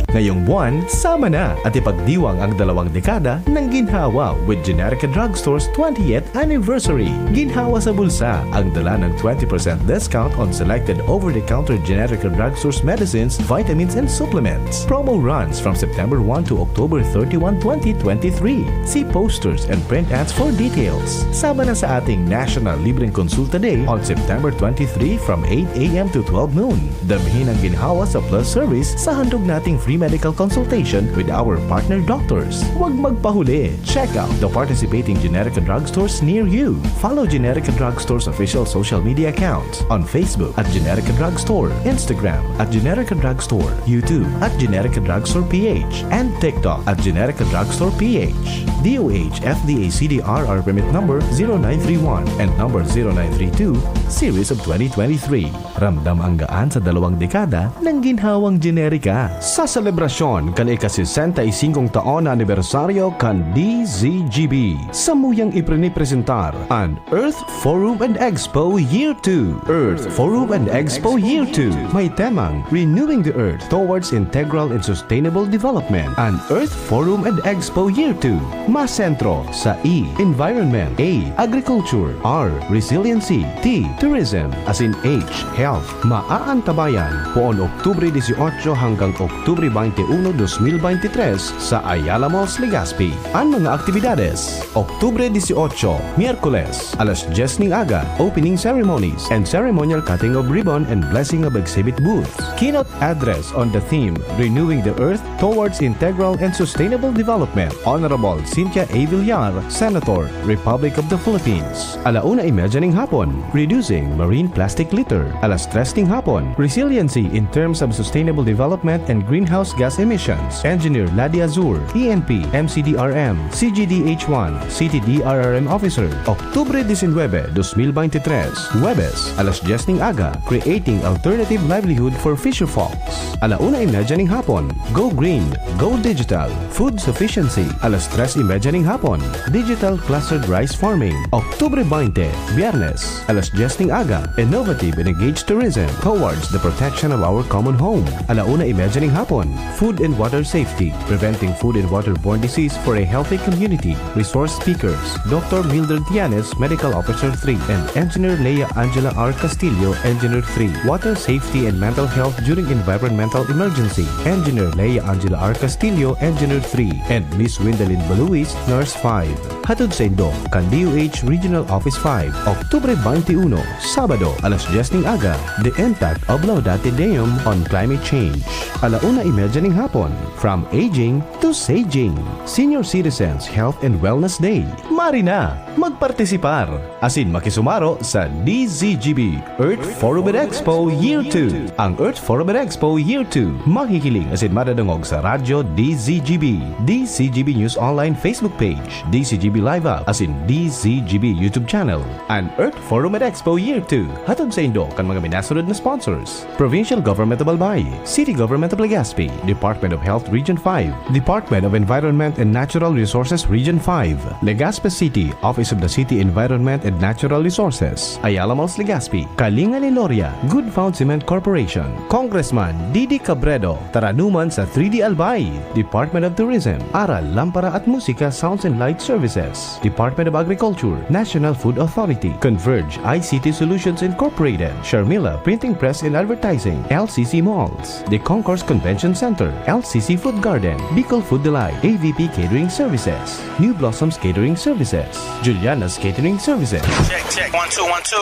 Ngayong buwan, sama na at ipagdiwang ang dalawang dekada ng Ginhawa with Generica Drugstore's twentieth anniversary. Ginhawa sa bulsa ang dala ng twenty percent discount on selected over-the-counter Generica Drugstore's medicines, vitamins, and supplements. Promo runs from September one to October thirty-one, twenty twenty-three. See posters and print ads for details. Sama na sa ating National Libreng Konsulta Day on September twenty-three from eight a.m. to twelve noon. Damhin ang ginhawa sa Plus Service sa handog nating free medical consultation with our partner doctors. Huwag magpahuli! Check out the participating Generica drugstores near you. Follow Generica Drugstore's official social media accounts on Facebook at Generica Drugstore, Instagram at Generica Drugstore, YouTube at Generica Drugstore P H, and TikTok at Generica Drugstore P H. D O H F D A C D R R permit number zero nine three one and number zero nine three two, series of twenty twenty-three. Ramdam ang gaan sa dalawang dekada ng ginhawang Generica. Sa selebrasyon kan ika-sesenta y singkong taon na anibersaryo kan D Z G B, samuyang iprinipresentar an Earth Forum and Expo Year two. Earth Forum and Expo Year two may temang Renewing the Earth Towards Integral and Sustainable Development. An Earth Forum and Expo Year two masentro sa E, Environment, A, Agriculture, R, Resiliency, T, Tourism, asin H, Health. Maaantabayan poon Oktubre dieciocho hanggang Oktubre veintiuno, dos mil veintitrés sa Ayala Malls, Legazpi. An mga aktibidades: Oktubre dieciocho, Miyerkules, alas dyes ning aga, opening ceremonies and ceremonial cutting of ribbon and blessing of exhibit booths. Keynote address on the theme Renewing the Earth Towards Integral and Sustainable Development, Honorable Cynthia A. Villar, Senator, Republic of the Philippines. Alauna y media ning hapon, Reducing Marine Plastic Litter. Alas tres ning hapon, Resiliency in Terms of Sustainable Development and Greenhouse Gas Emissions, Engineer Ladi Azur, E N P, M C D R M, C G D H one, City D R R M Officer. Oktubre diecinuebe, dos mil veintitrés, Huwebes, alas dyes ning aga, Creating Alternative Livelihood for Fisherfolks. Alauna y media ning hapon, Go Green, Go Digital, Food Sufficiency, alas tres y media ning hapon, Digital Clustered Rice Farming. Oktubre veinte, Biyernes, alas dyes ning aga, Innovative and Engaged Tourism Towards the Protection of Our Common Home. Alauna y media ning hapon, Food and Water Safety, Preventing Food and Waterborne Disease for a Healthy Community. Resource speakers: Doctor Mildred Tianes, Medical Officer three, and Engineer Lea Angela R. Castillo, Engineer three. Water Safety and Mental Health During Environmental Emergency: Engineer Lea Angela R. Castillo, Engineer three, and Miss Windalin Baluis, Nurse five. Hatod saindo kan D O H Regional Office five, Oktubre veintiuno, Sabado, alas dyes ning aga, The Impact of Laudate Deum on Climate Change. Alauna y media ning hapon, From Aging to Saging, Senior Citizens Health and Wellness Day. Mari na! Magpartisipar asin makisumaro sa D Z G B Earth Forum and Expo Year two. Ang Earth Forum and Expo Year two mahihiling asin madadangog sa Radyo D Z G B, D Z G B News Online Facebook page, D Z G B Live App, asin D Z G B YouTube channel. An Earth Forum and Expo Year two, hatod saindo kan mga minasunod na sponsors: Provincial Government of Albay, City Government of Legazpi, Department of Health Region five, Department of Environment and Natural Resources Region five, Legazpi City, Office of the City Environment and Natural Resources, Ayala Malls, Legazpi, Kalinga ni Loria, Good Found Cement Corporation, Congressman Didi Cabredo, Taranuman sa three D Albay, Department of Tourism, Ara, Lampara at Musika Sounds and Light Services, Department of Agriculture, National Food Authority, Converge I C T Solutions Incorporated, Sharmila Printing Press and Advertising, L C C Malls, The Concourse Convention Center, L C C Food Garden, Bicol Food Delight, A V P Catering Services, New Blossoms Catering Services, Juliana's Catering Services. Check, check. One, two, one, two.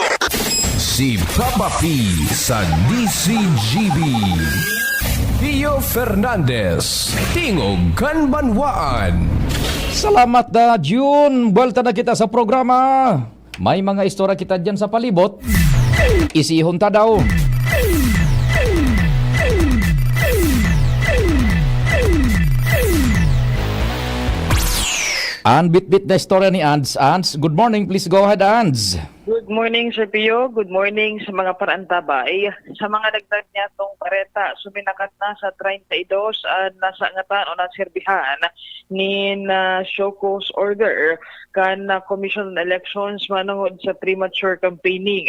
Si Papa P sa D Z G B. Pio Fernandez, Tingog kan Banwaan. Salamat na, June. Buwelta na kita sa programa. May mga istorya kita dyan sa palibot. Isihon ta daw. An bitbit na istorya ni Ands. Ands, good morning. Please go ahead, Ands. Good morning, Sir Pio. Good morning sa mga paraantabay. Sa mga dagdag niyatong kareta, suminakat na sa treinta y dos an nasangatan o naserbihan nin, ah, show cause order kan, ah, Commission on Elections manungod sa premature campaigning.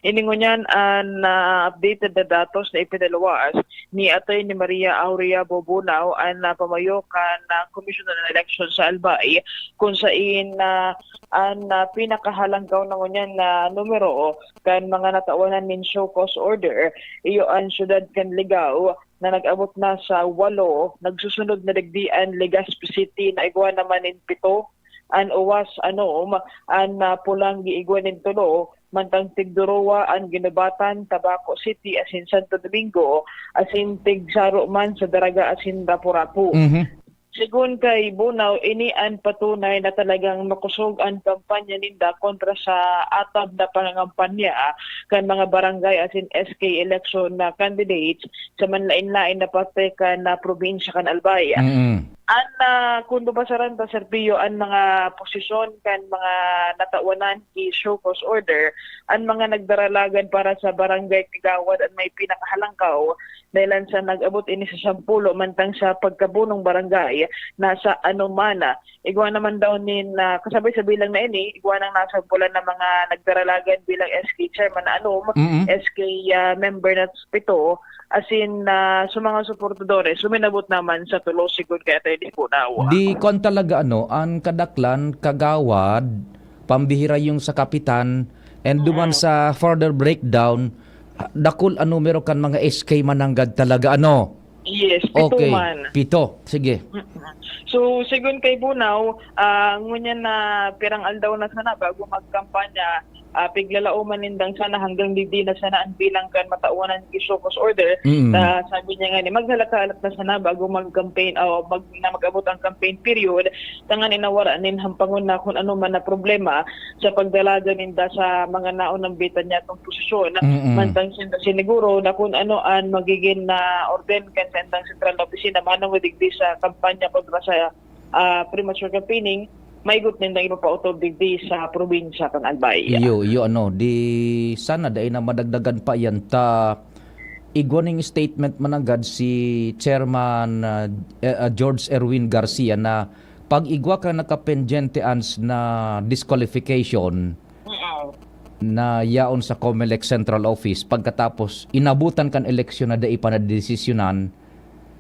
Ini ngunyan an, ah, updated na datos na ipinaluwas ni Attorney Maria Aurea Bobunao, an, ah, pamayo kan, ah, Commission on Elections sa Albay, kung sain, ah, an, ah, pinakahalangkaw na ngunyan na numero kan mga natawanan nin show cause order, iyo an siyudad kan Ligao na nag-abot na sa walo. Nagsusunod na digdi an Legazpi City na igwa naman nin pito, an Uwas Anom, an, ah, Polangui igwa nin tolo, mantang tigduruwa an Guinobatan, Tabaco City asin Santo Domingo, asin tigsaro man sa Daraga asin Rapu-Rapu. Mhm. Segun kay Bunao, ini an patunay na talagang makosog an kampanya ninda kontra sa atab na pangangampanya kan mga barangay asin S K election na candidates sa manlaen-laen na parte kan, ah, probinsya kan Albay. Mm. An, ah, kun babasaran ta, Sir Pio, an mga posisyon kan mga natawanan ki show cause order, an mga nagdaralagan para sa barangay kagawad an may pinakahalangkaw, dahelan sa nag-abot ini sa sampulo, mantang sa pagkabunong barangay, nasa ano man. Igwa naman daw nin, ah, kasabay sa bilang na ini, igwa nang nasampulan na mga nagdaralagan bilang S K chairman na anom, Mm-mm. S K, ah, member na pito, asin, ah, sa mga suportadores, suminabot naman sa tulo, sigon kay Attorney Bunao. Di kwan talaga, ano, an kadaklan, kagawad, pambihira yung sa kapitan, and duman Ah. sa further breakdown, dakul an numero kan mga S K mananggad talaga, ano? Yes, pito Okay, man. pito. Sige. Mm-mm. So, sigon kay Bunao, ah, ngunyan na pirang aldaw na sana bago magkampanya, ah, piglalaoman nindang sana hanggang digdi na sana an bilang kan matawanan ki show cause order. Mm. Ta sabi niya nga ni, maghalat-halat na sana bago mag-campaign o mag-, na mag-abot ang campaign period. Tanganing nawara nin hampangon na kun ano man na problema sa pagdalagan ninda sa mga naunambitan niyatong posisyon. Mm-mm. Mantang sinda siniguro na kun ano an magigin na orden kan saindang sentral na opisina manungod digdi sa kampanya kontra sa, ah, premature campaigning, maigot nindang ipapautob digdi sa probinsya kan Albay. Iyo, iyo, ano, di sana dai na madagdagan pa yan ta igwa ning statement mananggad si Chairman, ah, eh, ah, George Erwin Garcia na pag igwa kan nakapendyente ans na disqualification Mm. na yaon sa Comelec Central Office, pagkatapos inabutan kan eleksyon na dai pa nadesisyonan,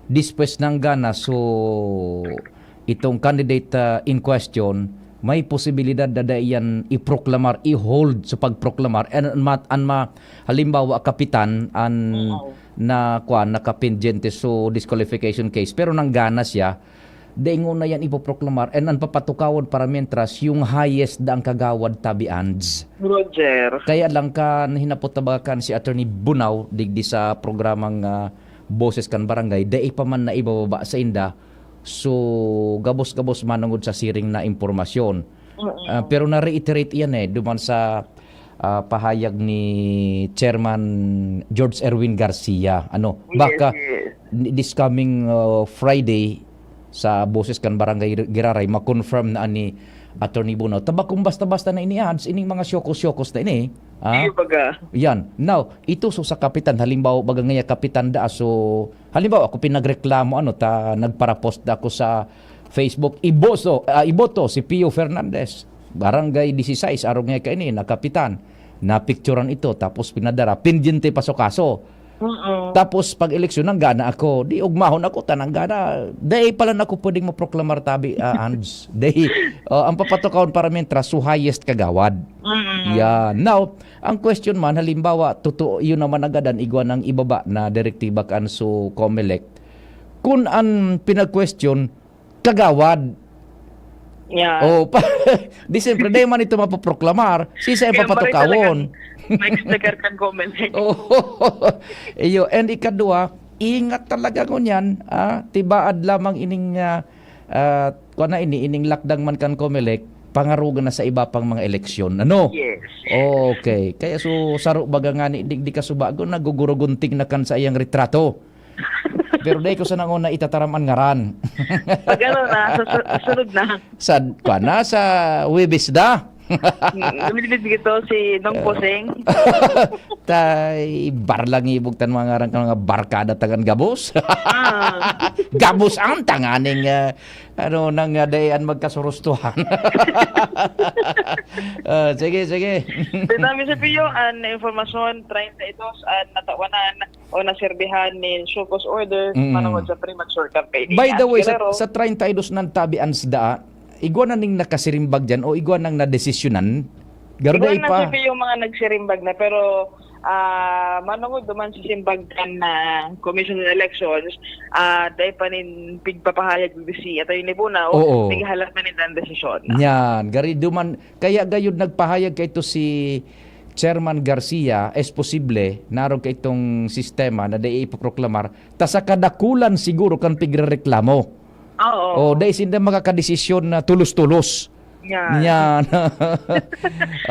despues nanggana, so, itong candidate, ah, in question, may posibilidad na dai yan iproklamar, i-hold sa pagproklamar, and an ma-, an ma-, halimbawa, kapitan, an Oo. na, kwan, nakapendyente, so, disqualification case, pero nanggana siya, dai ngona yan ipoproklamar, and an papatukawon para mientras, yung highest da ang kagawad tabi ands. Roger. Kaya lang kan hinapot na baga kan si Attorney Bunao, digdi sa programang, ah, Boses kan Barangay, dai pa man naibababa sa inda. So, gabos-gabos manungod sa siring na impormasyon. Mm. Ah, pero na-reiterate iyan eh, duman sa, ah, pahayag ni Chairman George Erwin Garcia. Ano, Yes, baka yes. ni-, this coming, ah, Friday, sa Boses kan Barangay Giraray, ma-confirm na ni Attorney Bunao. Taba kung basta-basta na ini ads, ining mga syokos-syokos na ini. Ah? Iyo baga. Yan. Now, ito so sa kapitan, halimbawa, baga ngaya kapitan da, so, halimbawa, ako pinagreklamo, ano, ta, nagparapost da ako sa Facebook, iboso, ah, iboto si Pio Fernandez, Barangay disisais, arog ngaya kaini, na kapitan. Napicturan ito, tapos pinadara, pendyente pa so kaso. Oo. Tapos pag eleksyon, nanggana ako. Di ugmahon ako, ta nanggana. Dai pala na ako pwedeng maproklamar tabi, ah, Ands. Dai, oh, ang papatukawon para mientras, so highest kagawad. Mm. Yeah. Now, ang question man, halimbawa, totoo, yun naman agad ang igwa ng ibaba na direktiba kan so Comelec. Kung ang pinag-question, kagawad. Yeah. Oh, pa, di siyempre, dai man ito mapoproklamar, si sa Kaya maray papatukawon. talagang next na kan Comelec. Oh, iyo. And ikadua, ingat talaga ngunyan, ah, tibaad lamang ining, ah, ah, kuwan na ini, ining lakdang man kan Comelec, pangaruga na sa iba pang mga eleksyon. Ano? Yes. Okay. Kaya so, saro baga nga ni, di, di kasubago, nagugurugunting na kan sa iyang retrato. Pero dai ko sa nanguna itataram an ngaran. Pag ano na, sa su-, sunod na. Sa, kwa na, sa Huwebes na. Mm, lumilibig ito si Nong Poseng. Tay, bar lang ibog tan mga ngaran kan mga barkada tangan gabos. Ah. Gabos ang tanganing ah, ano nang uh, dayan magkasurustuhan. Ah, sige, sige. Dami sa piyo, an informasyon, treinta y dos an natawanan o naserbihan nin show cause order Mm. manungod sa premature campaign. By the way, sa, Pero, sa treinta y dos nang tabi an S D A, igwa na ning nakasirimbag dyan o igwa nang nadesisyonan? Garo iwan dai na pa. sa piyo mga nagsirimbag na, pero ah manungod duman sa simbag kan na Commission on Elections, ah dai pa nin pigpapahayag si Attorney Bunao, Oo. Naghalat pa nin desisyon. Yan, gari duman. Kaya gayud nagpahayag kaito si Chairman Garcia, es posible, narog kaitong sistema na dai ipoproklamar, ta sa kadakulan siguro kan pigrereklamo. Oo. O, dai sinda makakadesisyon na tulos-tulos. Yan. Yan.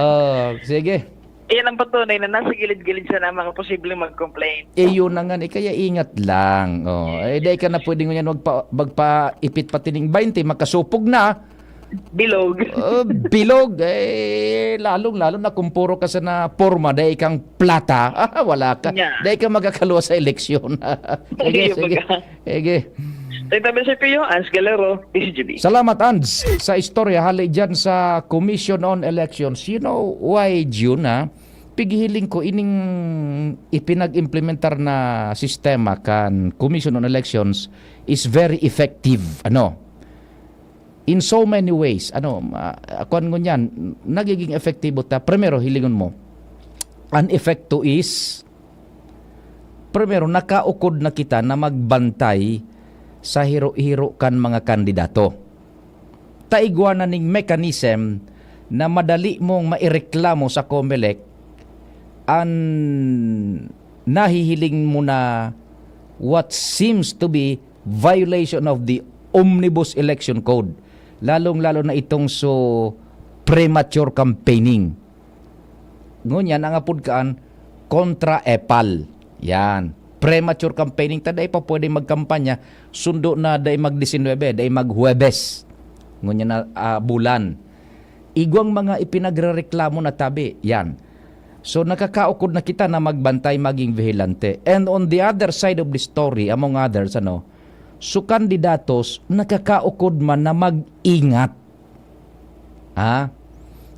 Oh, sige. Iyan ang patunay na nasa gilid-gilid siya ng mga posibleng mag-complain. Eh, yun na nga, eh, kaya ingat lang. Oh, eh, dai ka na pwede ngunyan magpa, magpaipit pati ning baynte, makasupog na. Bilog. Oh, bilog, eh, lalong-lalo na kung puro ka sa na porma, dai kang plata. Ah, wala ka. Nya. Dai ka magkakalwa sa eleksyon. Sige, Ayun, sige. baga. Sige. Ito ba si Pio? Hans Galero, D C G B. Salamat, Ans, sa istorya hali dyan sa Commission on Elections. You know why, Jun, ha? Pighihiling ko, ining ipinag-implementar na sistema kan Commission on Elections is very effective. Ano? In so many ways. Ano, ma- kuwan ngunyan, nagiging epektibo ta. Primero, hilingon mo. An epekto is, primero, nakaukod na kita na magbantay sa hiro-hiro kan mga kandidato. Ta igwa na ning mechanism na madali mong maireklamo sa Comelec an nahihiling mo na what seems to be violation of the Omnibus Election Code, lalong-lalo na itong so premature campaigning. Ngunyan, ang apod kaan, kontra epal. Yan. Premature campaigning, ta dai pa pwede magkampanya, sundo na dai mag-disinwebe, dai mag-Huwebes. Ngunyan na ah, bulan. Igwang mga ipinagrereklamo na tabi. Yan. So, nakakaukod na kita na magbantay, maging vigilante. And on the other side of the story, among others, ano, so kandidatos, nakakaukod man na mag-ingat. Ha?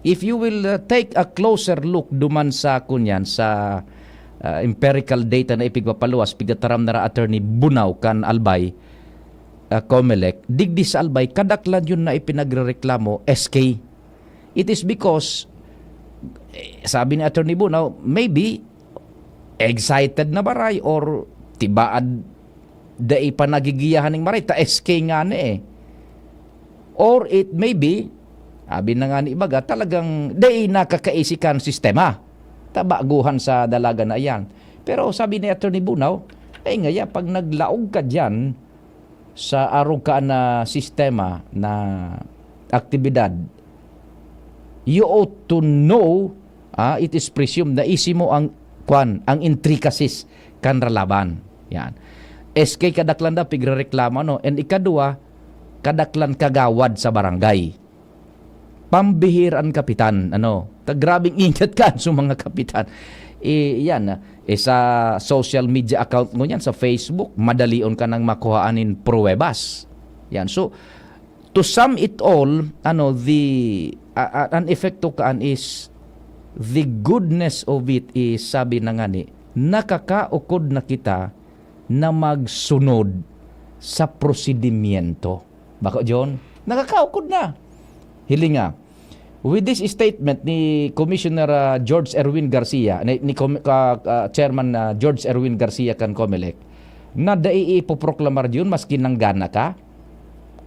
If you will uh, take a closer look duman sa kunyan, sa uh, empirical data na ipigpapaluwas, pigtataram na ra Attorney Bunaw kan Albay, uh, Comelec, digdi sa Albay, kadaklan yun na ipinagrereklamo, S K. It is because, eh, sabi ni Attorney Bunaw, maybe, excited na baray or tibaad dai pa nagigiyahan ning maray, ta S K nga ni eh. Or it may be, abi na nga ni ibaga, talagang dai nakakaisi kan sistema. Ta baguhan sa dalaga na iyan. Pero sabi ni Attorney Bunaw, ay ngaya, pag naglaog ka dyan sa arog ka na sistema na aktibidad, you ought to know, ah, it is presumed na isi mo ang, kwan, ang intricacies kan ralaban. Yan. S K kadaklan da pigrereklamo, no? And ikadua, kadaklan kagawad sa barangay. Pambihir an kapitan, ano? Ta grabing ingat kan sa mga kapitan. Eh, yan, ah. Eh, sa social media account mo yan, sa Facebook, madalion ka nang makuhaan nin pruwebas. Yan. So, to sum it all, ano, the, ah, ah, an epekto kaan is, the goodness of it is, sabi na nga ni, nakakaukod na kita na magsunod sa prosedimyento. Bako, John? Nakakaukod na. Hilinga, with this statement ni Commissioner ah, George Erwin Garcia, ni, ni Com- ka- ah, Chairman ah, George Erwin Garcia kan Comelec, na dai ipoproklamar yun maski nanggana ka,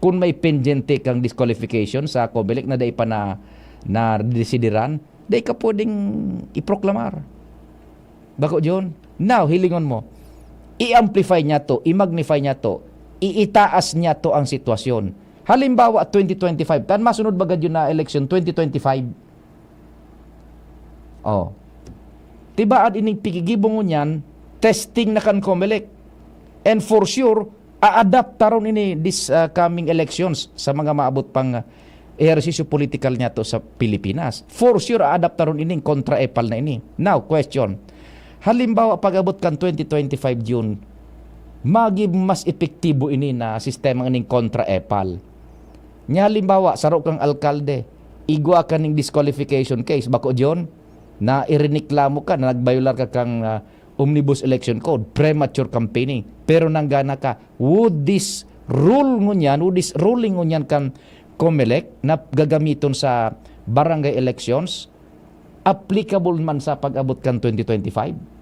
kung may pendyente kang disqualification sa Comelec na dai pa na, na desideran, dai ka pwedeng iproklamar. Bako, John? Now, hilingon mo. I-amplify niya to, i-magnify niya to, iitaas niya to ang sitwasyon. Halimbawa, twenty twenty-five. Kan masunod ba gad yun na election, twenty twenty-five? Oh. Tibaad ining pigigibo ngunyan, testing na kan Comelec. And for sure, a-adapt taron ini this uh, coming elections sa mga maabot pang uh, ehersisyo politikal niya to sa Pilipinas. For sure, aadaptaron ining kontra-epal na ini. Now, question. Halimbawa, pag-abot kan twenty twenty-five June, magi mas epektibo ini na sistema ining kontra-epal. Nya halimbawa, saro kang alkalde, igwa ka ning disqualification case, bako John, na iriniklamo ka na nagbayular ka kang, ah, Omnibus Election Code, premature campaigning. Pero nanggana ka, would this rule ngunyan, would this ruling ngunyan kan COMELEC na gagamiton sa barangay elections, applicable man sa pag-abot kan twenty twenty-five?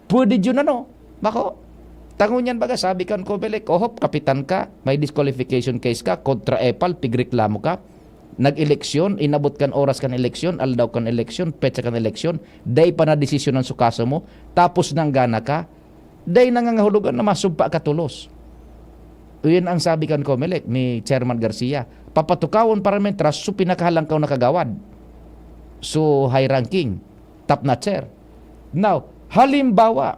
Pwede yun, ano? Bako? Tangon yan baga, sabi kan COMELEC, "Ohop, kapitan ka, may disqualification case ka, kontra-epal, pigreklamo ka. Nag-eleksyon, inabot kan oras kan eleksyon, aldaw kan eleksyon, petsa kan eleksyon, dai pa nadesisyonan su kaso mo, tapos nanggana ka, dai nangangahulugan na masumpa ka tolos." Iyan ang sabi kan COMELEC ni Chairman Garcia. Papatukawon para mentras su pinakahalangkaw na kagawad. Su high ranking, top notcher. Now, halimbawa,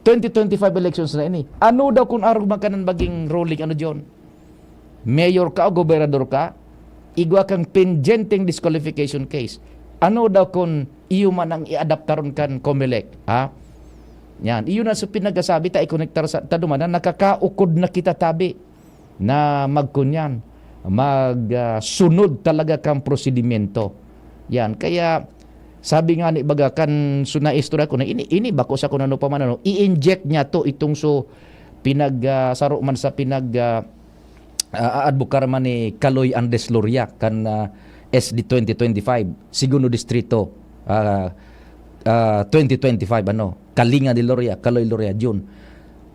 twenty twenty-five elections na ini. Ano daw kung arog man kanan maging ruling, ano, John? Mayor ka o gobernador ka, igwa kang pendyenteng disqualification case. Ano daw kung iyo man ang iadaptaron kan COMELEC, ha? Yan. Iyo na sa pinagasabi ta, ikonektar sa ta duman na nakakaukod na kita tabi na magkunyan, mag, ah, sunod talaga kang prosedimento. Yan. Kaya, sabi nga ni baga, kan su-, naistorya ko na ini, ini bako sa kung ano pa man, ano, i-inject niya to, itong so, pinag, ah, saro man sa pinag, ah, ah, aadbokar man ni Kaloy Andes Loria kan, ah, S D twenty twenty-five, Segundo Distrito, ah, ah, twenty twenty-five, ano, Kalinga de Loria, Kaloy Loria, Jun.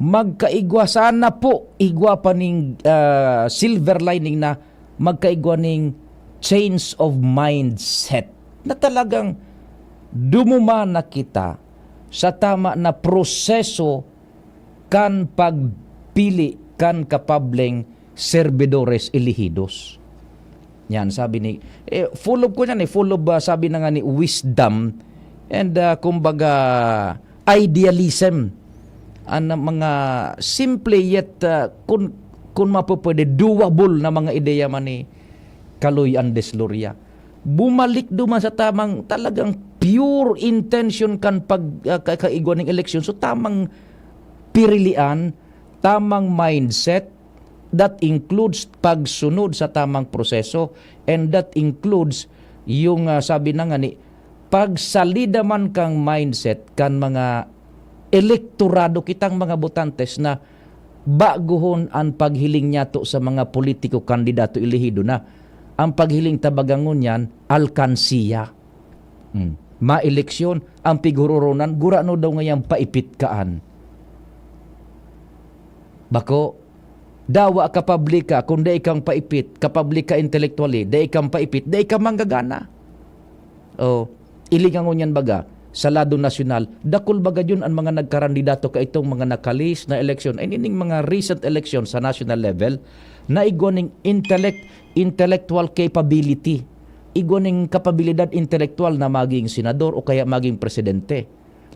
Magkaigwa sana po, igwa pa ning, ah, silver lining na magkaigwa ning change of mindset na talagang dumuman na kita sa tama na proseso kan pagpili kan kapableng servidores elehidos. Yan, sabi ni, eh, full of, kunyan, eh, full of, ah, sabi na nga ni, wisdom and, ah, kumbaga, idealism. Ang mga simple yet, ah, kun, kun mapupwede, doable na mga ideya man ni Kaloy Andes Loria. Bumalik duman sa tamang, talagang pure intention kan pag, ah, ka-, kaigwa ning eleksyon. So, tamang pirilian, tamang mindset, that includes pagsunod sa tamang proseso, and that includes yung, ah, sabi na nga ni, pagsalida man kang mindset kan mga elektorado, kitang mga botantes na baguhon an paghiling niyato sa mga politiko, kandidato, elehido na. Ang paghiling ta baga ngunyan, alkansiya. Hmm. Maeleksyon, ang pighururonan, gurano daw ngayang paipit kaan. Bako, dawa ka pablika, kung dai kang paipit, kapablika intellectually, dai kang paipit, dai ka manggagana. O, ilingangon niyan baga, sa lado nasyonal, dakul baga yun ang mga nagkarandidato kaitong mga nakalis na eleksyon. Ay, nining mga recent election sa national level, na igwa ning intellect, intellectual capability. Igwa ning kapabilidad intelektual na maging senador o kaya maging presidente.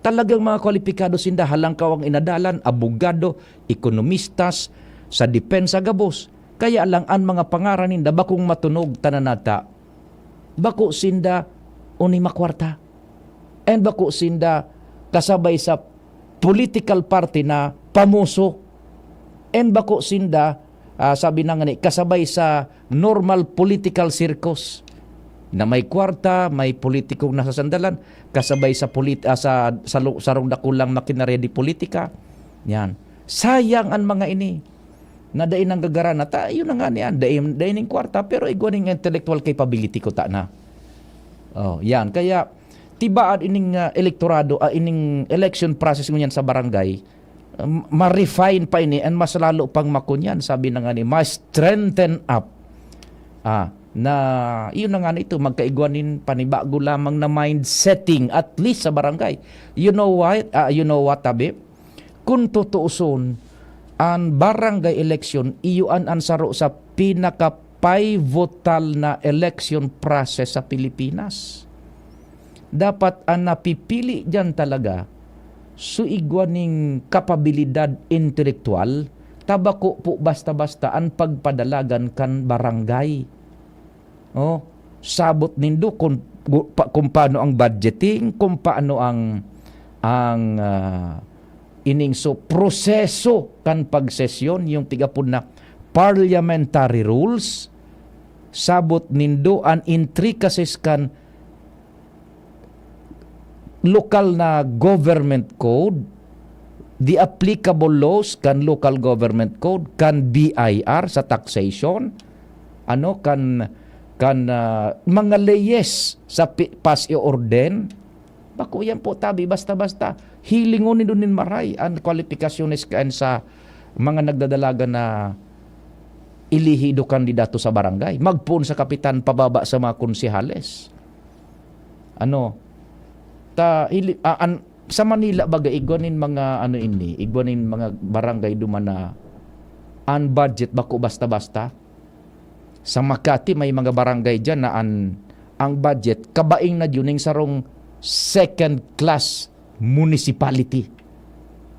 Talagang mga kwalipikado sinda, halangkaw ang inadalan, abogado, ekonomistas, sa depensa gabos. Kaya lang an mga pangaran ninda bakong matunog, tananata. Bako sinda uni makwarta. And bako sinda kasabay sa political party na pamuso. And bako sinda, ah, sabi na nga ni, kasabay sa normal political circus na may kwarta, may politikong nasasandalan, kasabay sa polit-, ah, sa, sa lu-, sarong dakulang makinarya di politika. Yan. Sayang an mga ini na dai nanggagara na ta, yun na nga niyan, dai, dai ning kwarta, pero igwa ning intellectual capability ko ta na. Oh, yan. Kaya, tibaad ining, ah, elektorado, ah, ining election process ngunyan sa barangay, um, ma-refine pa ini and mas lalo pang makunyan, sabi na nga ni, ma-strengthen up. Ah, na, yun na nga nito, magkaigwa nin panibago lamang na mind setting, at least sa barangay. You know what? Ah, you know what, tabi? Kun tutuuson, an barangay election, iyo an, an saro sa pinaka-pivotal na election process sa Pilipinas. Dapat an napipili diyan talaga, su igwa ning kapabilidad intelektuwal, ta bako po basta-basta an pagpadalagan kan barangay. Oh, sabot nindo kung, pa, kung paano ang budgeting, kung paano ang, ang, ah, ining so proseso kan pagsesyon, yung tigapod na parliamentary rules, sabot nindo an intricacies kan lokal na government code, the applicable laws kan local government code, kan B I R sa taxation, ano, kan, kan, ah, mga leyes sa pi-, pas i-orden. Bako yan po tabi basta-basta. Hilingon nindo nin maray an kwalipikasyones kan sa mga nagdadalagan na elehido kandidato sa barangay. Magpoon sa kapitan pababa sa mga konsehales. Ano, ta, hili-, ah, an-, sa Manila baga, igwa nin mga, ano ini, igwa nin mga barangay duman na an budget bako basta-basta. Sa Makati, may mga barangay diyan na an, ang budget, kabaing na yun ning sarong second class municipality.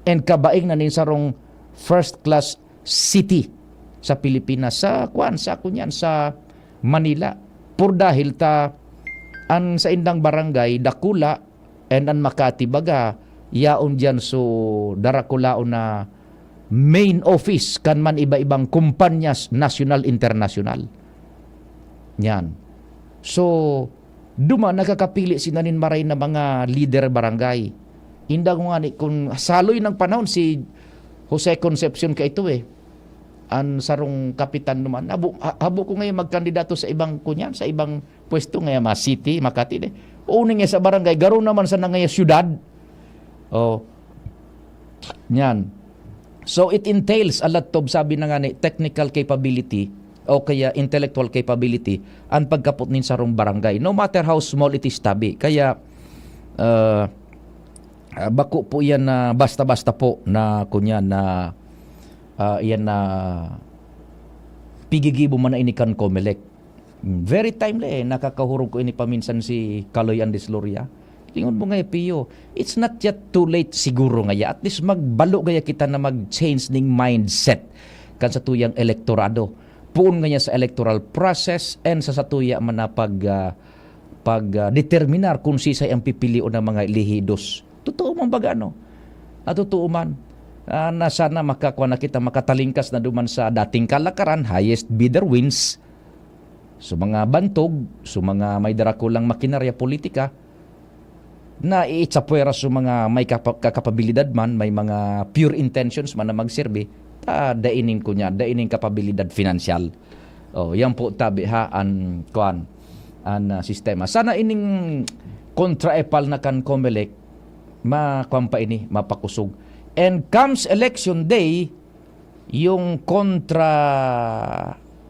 And kabaing na ning sarong first class city sa Pilipinas. Sa, kwan, sa, kunyan, sa Manila. Por dahil ta, an saindang barangay, dakula, and an Makati, baga, yaon diyan so darakulaon na main office kan man iba-ibang kumpanyas nasyonal, internasyonal. Yan. So, duman nakakapili sinda nin maray na mga lider barangay. Inda ko ngani, kun saloy nang panahon, si Jose Concepcion kaito eh, an sarong kapitan duman. Habo, ha-, habo ko ngayon magkandidato sa ibang, kunyan, sa ibang pwesto, ngaya mga city, Makati, de. Uni nga sa barangay, garo naman sa nangaya syudad. Oh. Yan. So, it entails a lot of, sabi na nga ni, technical capability o kaya intellectual capability ang pagkapot nin sarong barangay, no matter how small it is, tabi. Kaya, ah, ah, bako po yan na basta-basta po na, kunya, na, ah, yan na pigigibo man na ini kan Comelec. Mm, very timely eh. Nakakahurog ko ini paminsan si Kaloy Andesloria. Lingon mo nga, Pio, it's not yet too late siguro ngaya. At least magbalo gaya kita na mag-change ning mindset kan satuyang elektorado. Poon ngaya sa electoral process and sa satuya man na pag, ah, pag, ah, determinar kung sisay ang pipilion ng mga elehidos. Totoo man baga, no? Ah, totoo man. Ah, na sana makakuha na kita, makatalingkas na duman sa dating kalakaran, highest bidder wins. So, mga bantog, so, mga may darakulang makinarya politika, na iitsapwera sa mga may kapa-, kakapabilidad man, may mga pure intentions man na magserbi, ta dainin ko niya, dainin kapabilidad finansyal. Oh, yan po tabi ha, an, kwan, an, ah, sistema. Sana ining kontra-epal na kan Comelec, ma-, kwan pa ini, mapakusog. And comes election day, yung kontra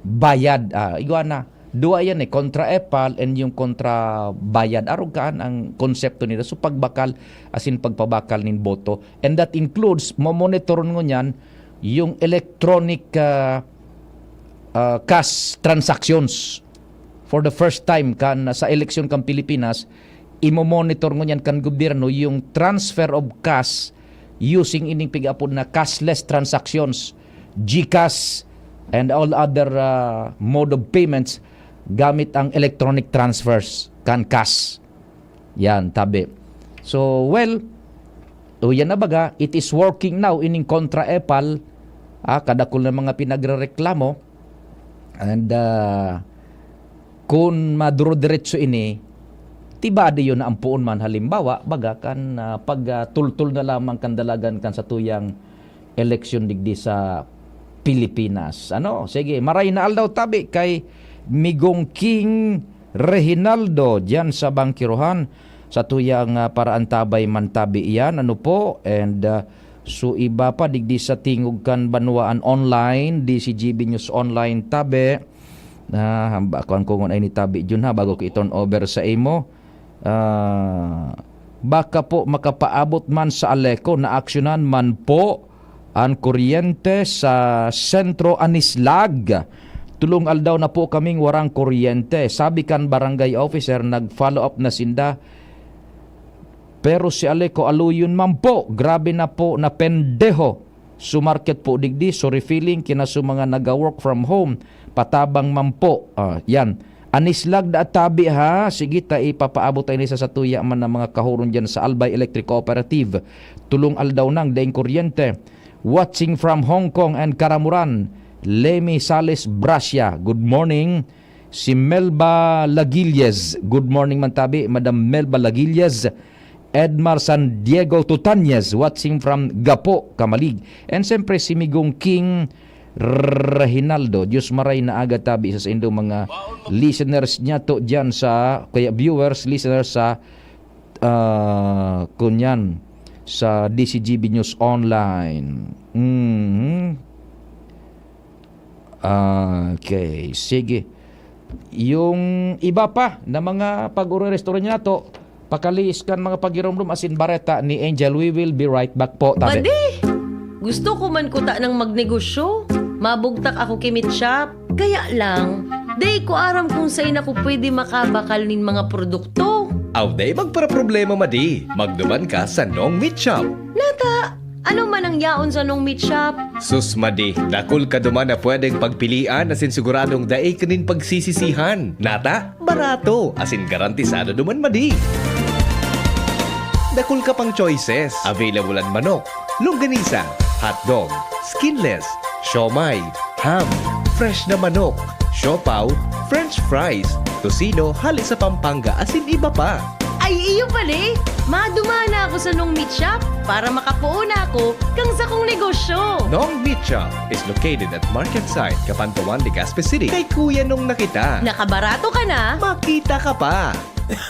bayad, ah, igwa na. Dua yan eh, kontra epal and yung kontra bayad. Arog kaan ang konsepto nila. So, pagbakal, as in pagpabakal nin boto. And that includes, momonitor ngunyan, yung electronic, ah, ah, cash transactions. For the first time kan, sa eleksyon kan Pilipinas, imo-monitor ngunyan kan gobyerno yung transfer of cash using ining pig-apod na cashless transactions, GCash, and all other, ah, mode of payments gamit ang electronic transfers kan cash. Yan, tabi. So, well, o yan na baga, it is working now ining kontra epal, ah, kadakul na mga pinagrereklamo. And, ah, kun maduro-diretso ini, tibadi yun na ampuon man. Halimbawa, baga kan, ah, pag, ah, tultol na lamang kan dalagan kan satuyang eleksyon digdi sa Pilipinas. Ano? Sige, maray na aldaw tabi kay Migong King Reginaldo diyan sa Bangkirohan. Satuyang, ah, paraan tabay man tabi iyan. Ano po? And, ah, so iba pa, digdi sa tingog kan banwaan online, D C G B News Online tabi. Ah, hamba, kuwan ko ngunyan ini tabi, Jun, ha, bago ko i-turn over sa imo. Ah, baka po makapaabot man sa Aleco, naaksyonan man po an kuryente sa Sentro Anislag. Tulong aldaw na po kaming warang kuryente. Sabi kan barangay officer, nag-follow up na sinda. Pero si Aleco, aluyon man po. Grabe na po na pendeho. Sumarket po digdi, so refilling kina su mga naga-work from home. Patabang man po. Ah, yan. Anislag da tabi, ha. Sige, ta ipapaabot tayo ni sa satuya man ng mga kahuron dyan sa Albay Electric Cooperative. Tulong aldaw nang daing kuryente. Watching from Hong Kong and Caramoran, Lemi Sales Brasia. Good morning. Si Melba Lagilles. Good morning man tabi, Madam Melba Lagilles. Edmar San Diego Tutanyes, watching from Gapo, Camalig. And siyempre, si Migong King Reginaldo. Diyos maray na aga tabi sa saindong mga listeners niya to dyan sa, kaya viewers, listeners sa, ah, kunyan, sa D C G B News Online. Mhm. Okay, sige. Yung iba pa na mga pag-orong restaurant nato, pakaliis kan mga pagiromdom asin bareta ni Angel. We will be right back po, tabi. Padi! Gusto ko man kuta ng magnegosyo. Mabugtak ako ki Meat Shop. Kaya lang, dai ko aram kung sain ako pwede makabakal nin mga produkto. Aw, dai magparaproblema, madi. Magduman ka sa Nong Meat Shop. Nata, ano man ang yaon sa Nong Meat Shop? Sus, madi, dakul ka duman na pwedeng pagpilian asin siguradong dai ka nin pagsisisihan. Nata, barato, asin garantisado duman, madi. Dakul ka pang choices. Available an manok, longganisa, hotdog, skinless, siomai, ham, fresh na manok, siopaw, french fries, tocino hale sa Pampanga asin iba pa. Ay, iyo pali! Madumana ako sa Nong Meat Shop para makapoon ako kan sakong negosyo. Nong Meat Shop is located at Market Site, Cabanatuan, Legazpi City. Kay Kuya Nong na kita. Nakabarato ka na. Makita ka pa.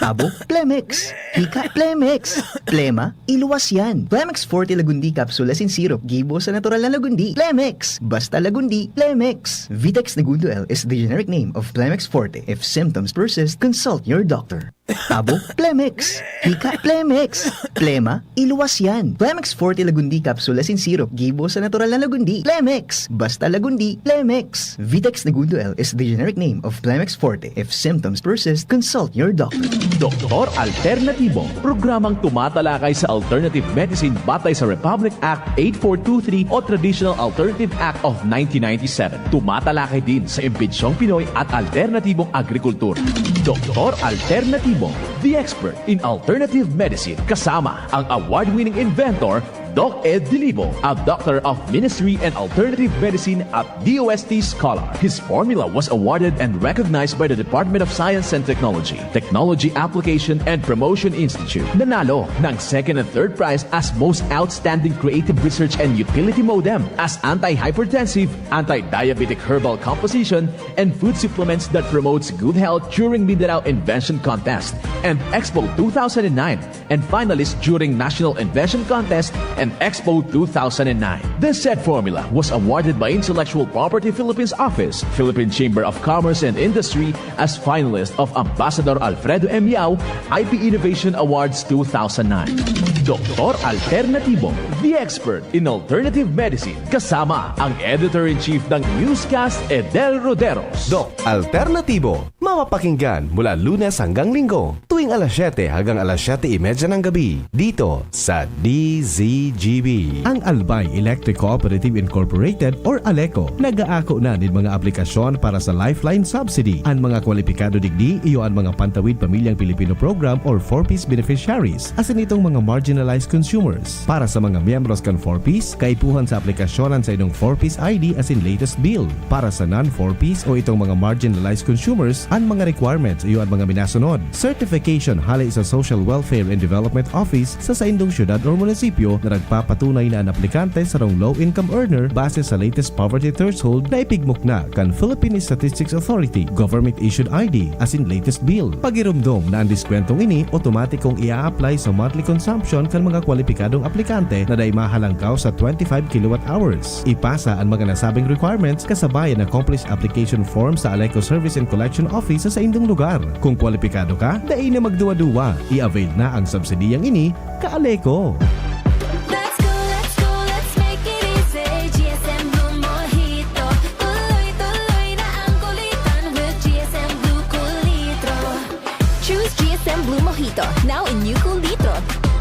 Abo, Plemex. Hika, Plemex. Plema, iluwas yan. Plemex Forte Lagundi Capsule asin Syrup. Gibo sa natural na lagundi. Plemex. Basta lagundi, Plemex. Vitex Negundo L is the generic name of Plemex Forte. If symptoms persist, consult your doctor. Abo, Plemex. Hika, Plemex. Plema, iluwas yan. Plemex Forte Lagundi Capsule asin Syrup. Gibo sa natural na lagundi. Plemex. Basta lagundi, Plemex. Vitex Negundo L is the generic name of Plemex Forte. If symptoms persist, consult your doctor. Doktor Alternatibo, programang tumatalakay sa alternative medicine batay sa Republic Act eight four two three o Traditional Alternative Act of nineteen ninety-seven. Tumatalakay din sa imbensyong Pinoy at alternatibong agrikultura. Doktor Alternatibo, the expert in alternative medicine, kasama ang award-winning inventor, Doc Ed Dilibo, a Doctor of Ministry and Alternative Medicine at D O S T scholar. His formula was awarded and recognized by the Department of Science and Technology, Technology Application and Promotion Institute. Nanalo ng second and third prize as Most Outstanding Creative Research and Utility Modem as anti-hypertensive, anti-diabetic herbal composition, and food supplements that promotes good health during Mindanao Invention Contest and Expo two thousand nine, and finalist during National Invention Contest and Expo two thousand nine. The said formula was awarded by Intellectual Property Philippines Office, Philippine Chamber of Commerce and Industry as finalist of Ambassador Alfredo M. Yao I P Innovation Awards two thousand nine. Doktor Alternatibo, the expert in alternative medicine, kasama ang Editor-in-Chief ng Newscast, Edel Roderos. Doc Alternatibo, mapapakinggan mula Lunes hanggang Linggo, tuwing alas siyete hanggang alas siyete y media ng gabi, dito sa D Z G B. Ang Albay Electric Cooperative Incorporated or ALECO nag-aako na nin mga aplikasyon para sa Lifeline Subsidy. An mga kwalipikado digdi iyo an mga Pantawid Pamilyang Pilipino Program or four Ps beneficiaries, asin itong mga marginalized consumers. Para sa mga miyembros kan four Ps, kaipuhan sa aplikasyon an saindong four Ps I D asin latest bill. Para sa non-four Ps o itong mga marginalized consumers, an mga requirements iyo an mga minasunod. Certification hale sa Social Welfare and Development Office sa saindong syudad or munisipyo na nagpapatunay na an aplikante sarong low-income earner base sa latest poverty threshold na ipigmukna kan Philippine Statistics Authority, government-issued I D, asin latest bill. Pagiromdom na an diskwentong ini otomatikong ia-apply sa monthly consumption kan mga kwalipikadong aplikante na dai mahalangkaw sa twenty-five kilowatt hours. Ipasa an mga nasabing requirements kasabay an accomplished application form sa ALECO Service and Collection Office sa saindong lugar. Kung kwalipikado ka, dai na magduwa-duwa. I-avail na ang subsidiyang ini, ka-ALECO. Let's go, let's go, let's make it easy. G S M Blue Mojito. Tuloy-tuloy na ang kulitan with G S M Blue Kulitro. Choose G S M Blue Mojito, now in new Kulitro.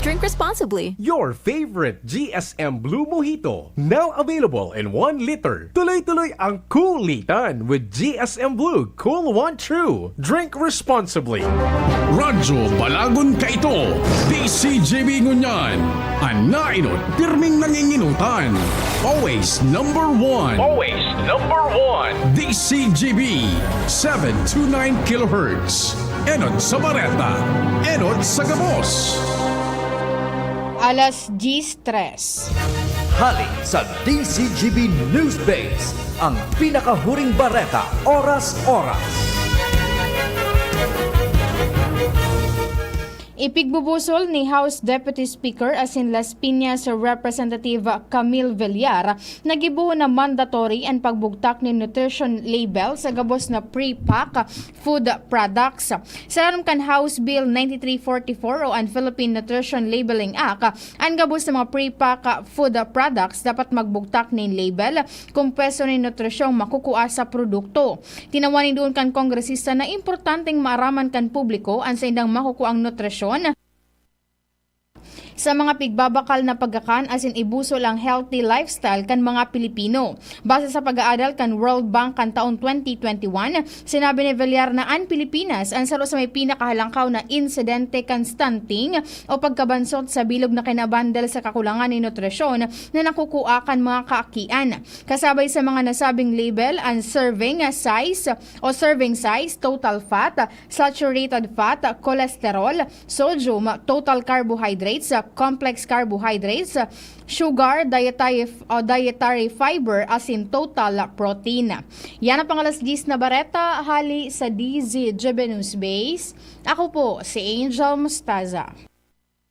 Drink responsibly. Your favorite G S M Blue Mojito, now available in one liter. Tuloy-tuloy ang kulitan with G S M Blue Cool One True. Drink responsibly. Radyo Balagon kaito, D C G B ngunyan. An nainot, pirming nanginginutan. Always number one. Always number one. D C G B, seven two nine kilohertz. Enot sa bareta, enot sa gabos. Alas diyes tres. Hali sa D C G B News Base, ang pinakahuring bareta, oras-oras. Ipigbubusol ni House Deputy Speaker asin Las Piñas Representative Camille Villar na gibohon na mandatory an pagbugtak nin nutrition label sa gabos na pre-pack food products. Sa larom kan House Bill ninety-three forty-four o an Philippine Nutrition Labeling Act, an gabos na mga pre-pack food products dapat magbugtak nin label kung peso nin nutrisyong makukua sa produkto. Tinawan nin duon kan kongresista na importanteng maaraman kan publiko an saindang makukuang nutrisyon sa mga pigbabakal na pagkakan asin ibusol ang healthy lifestyle kan mga Pilipino. Base sa pag-aadal kan World Bank kan taon twenty twenty-one, sinabi ni Villar na an Pilipinas an saro sa may pinakahalangkaw na insidente kan stunting o pagkabansot sa bilog na kinaban dahil sa kakulangan nin nutrisyon na nakukua kan mga kaakian. Kasabay sa mga nasabing label, an serving size o serving size, total fat, saturated fat, cholesterol, sodium, total carbohydrates, complex carbohydrates, sugar, dietary, o dietary fiber, asin total protein. Yan ang pang alas diyes na bareta, hali sa D Z G B News Base. Ako po si Angel Mostaza.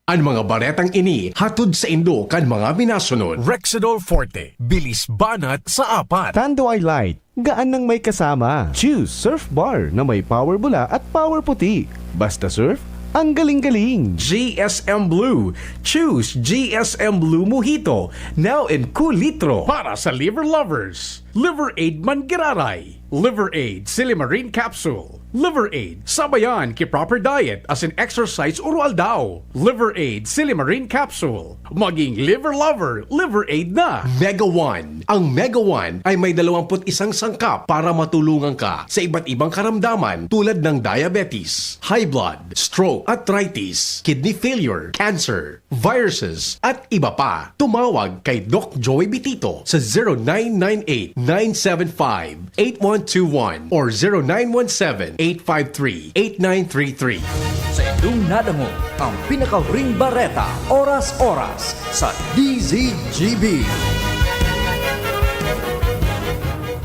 An mga baretang ini hatod saindo kan mga minasunod. Rexidol Forte, bilis banat sa apat. Tanduay Light, gaan nang may kasama. Chews Surf Bar na may power bula at power puti. Basta surf, ang galing-galing. G S M Blue. Choose G S M Blue Mojito, now in cool litro. Para sa liver lovers, Liver Aid Manggiraray. Liver Aid Silimarin Capsule. Liver Aid, sabayan ki proper diet asin exercise oro-aldaw. Liver Aid Silimarin Capsule. Maging liver lover, Liver Aid na. Mega One. Ang Mega One ay may dalawampu't isang sangkap para matulungan ka sa iba't ibang karamdaman tulad ng diabetes, high blood, stroke, arthritis, kidney failure, cancer, viruses, at iba pa. Tumawag kay Doc Joey Bitito sa zero nine nine eight, nine seven five, eight one two one or zero nine one seven, eight five three, eight nine three three. Sa indong nadangog, ang pinakahuring bareta, oras-oras, sa D Z G B.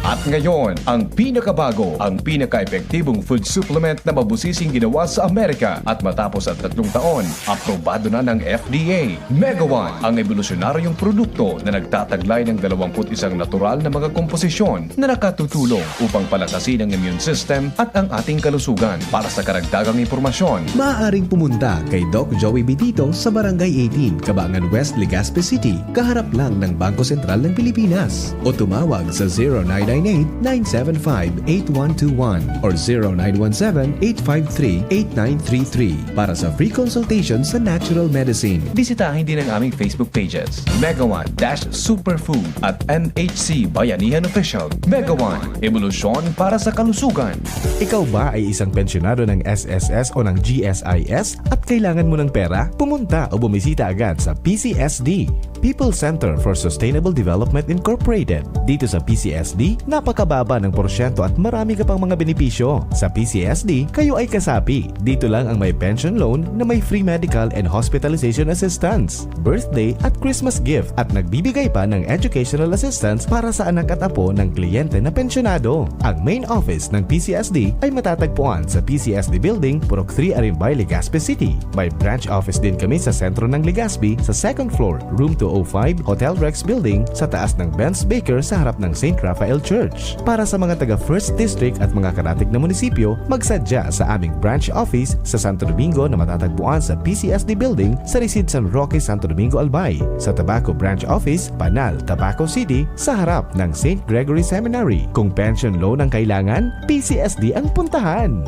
At ngayon, ang pinakabago, ang pinaka-epektibong food supplement na mabusising ginawa sa Amerika at matapos ang tatlong taon, aprobado na ng F D A. Mega One, ang ebolusyonaryong produkto na nagtataglay ng dalawampu't isang natural na mga komposisyon na nakatutulong upang palakasin ang immune system at ang ating kalusugan. Para sa karagdagang impormasyon, maaaring pumunta kay Doc Joey Bitito sa Barangay eighteen, Cabangan West, Legazpi City, kaharap lang ng Bangko Sentral ng Pilipinas. O tumawag sa zero nine nine eight, nine seven five, eight one two one or zero nine one seven, eight five three, eight nine three three para sa free consultation sa natural medicine. Bisitahin din ang aming Facebook pages, Mega One dash Superfood at N H C Bayanihan Official. Mega One, ebolusyon para sa kalusugan. Ikaw ba ay isang pensyonado ng S S S o ng G S I S at kailangan mo ng pera? Pumunta o bumisita agad sa P C S D, People Center for Sustainable Development Incorporated. Dito sa P C S D, napakababa ng porsyento at marami ka pang mga benepisyo. Sa P C S D, kayo ay kasapi. Dito lang ang may pension loan na may free medical and hospitalization assistance, birthday at Christmas gift, at nagbibigay pa ng educational assistance para sa anak at apo ng kliyente na pensyonado. Ang main office ng P C S D ay matatagpuan sa P C S D Building, Purok three, Arimbay, Legazpi City. May branch office din kami sa sentro ng Legazpi, sa second floor, room two oh five, Hotel Rex Building, sa taas ng Benz Baker sa harap ng Saint Raphael Church. Para sa mga taga First District at mga karatig na munisipyo, magsadya sa aming branch office sa Santo Domingo na matatagpuan sa P C S D Building sa Resid San Roque, Santo Domingo, Albay, sa Tabaco Branch Office, Panal, Tabaco City, sa harap ng Saint Gregory Seminary. Kung pension loan ang kailangan, P C S D ang puntahan.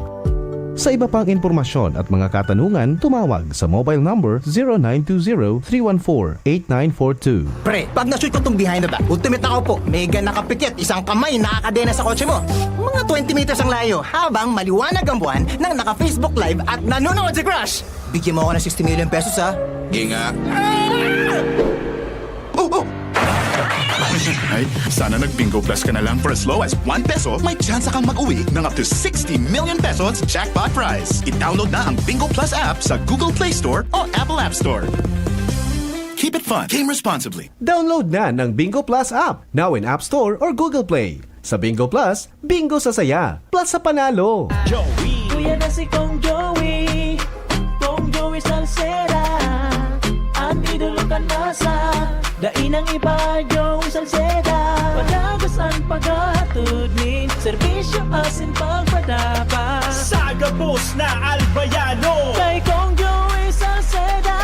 Sa iba pang impormasyon at mga katanungan, tumawag sa mobile number zero nine two zero, three one four, eight nine four two. Pre, pag na-shoot ko tong behind the back, ultimate ako po, mega nakapikit, isang kamay nakakadena sa kotse mo. Mga twenty meters ang layo, habang maliwanag ang buwan nang naka-Facebook Live at nanonood si Crush. Bigyan mo ako ng sixty million pesos, ha? Inga. Oh, oh! Ay, sana nag-Bingo Plus ka na lang. For as low as one peso, may tsansa kang mag-uwi ng up to sixty million pesos jackpot prize. I-download na ang Bingo Plus app sa Google Play Store o Apple App Store. Keep it fun. Game responsibly. Download na ng Bingo Plus app, now in App Store or Google Play. Sa Bingo Plus, bingo sa saya, plus sa panalo. Joey. Kuya na si Kong Joey, Kong Joey Salceda. Ang idolo kan masa, dai nang iba, Joey Salceda. Padagos ang paghatod nin serbisyo asin pagpadapat. Sa gabos na Albayano. Kay Kong Joey Salceda.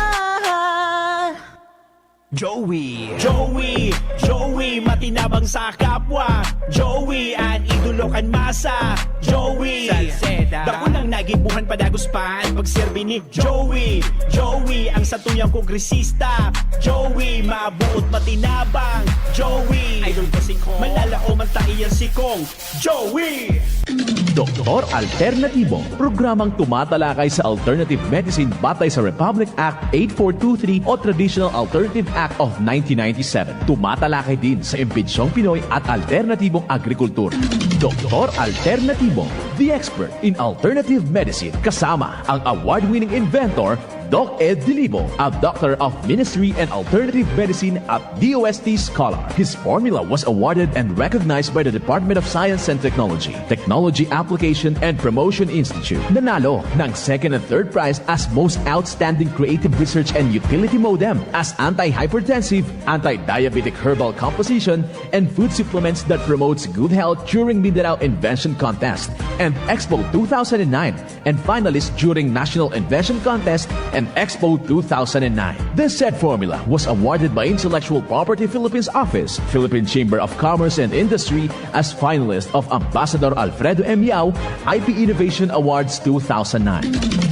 Joey. Joey, Joey, matinabang sa kapwa. Joey, an idolo kan masa. Joey, Salceda. Dakulang nagibuhan, padagos pa an pagserbi ni Joey. Joey, ang satuyang kongresista. Joey, mabuot, matinabang. Joey, idol ko si Kong. Malalaoman ta iyan si Kong. Joey! Doktor Alternatibo, programang tumatalakay sa alternative medicine batay sa Republic Act eight four two three o Traditional Alternative Act of nineteen ninety-seven. Tumatalakay din sa imbensyong Pinoy at alternatibong agrikultura. Doktor Alternatibo, the expert in alternative medicine, kasama ang award-winning inventor Doc Ed Dilibo, a Doctor of Ministry and Alternative Medicine at D O S T scholar. His formula was awarded and recognized by the Department of Science and Technology, Technology Application and Promotion Institute. Nanalo ng second and third prize as Most Outstanding Creative Research and Utility Modem as anti-hypertensive, anti-diabetic herbal composition, and food supplements that promotes good health during Mindanao Invention Contest and Expo two thousand nine, and finalist during National Invention Contest and Expo two thousand nine. This said formula was awarded by Intellectual Property Philippines Office, Philippine Chamber of Commerce and Industry as finalist of Ambassador Alfredo M. Yao I P Innovation Awards two thousand nine.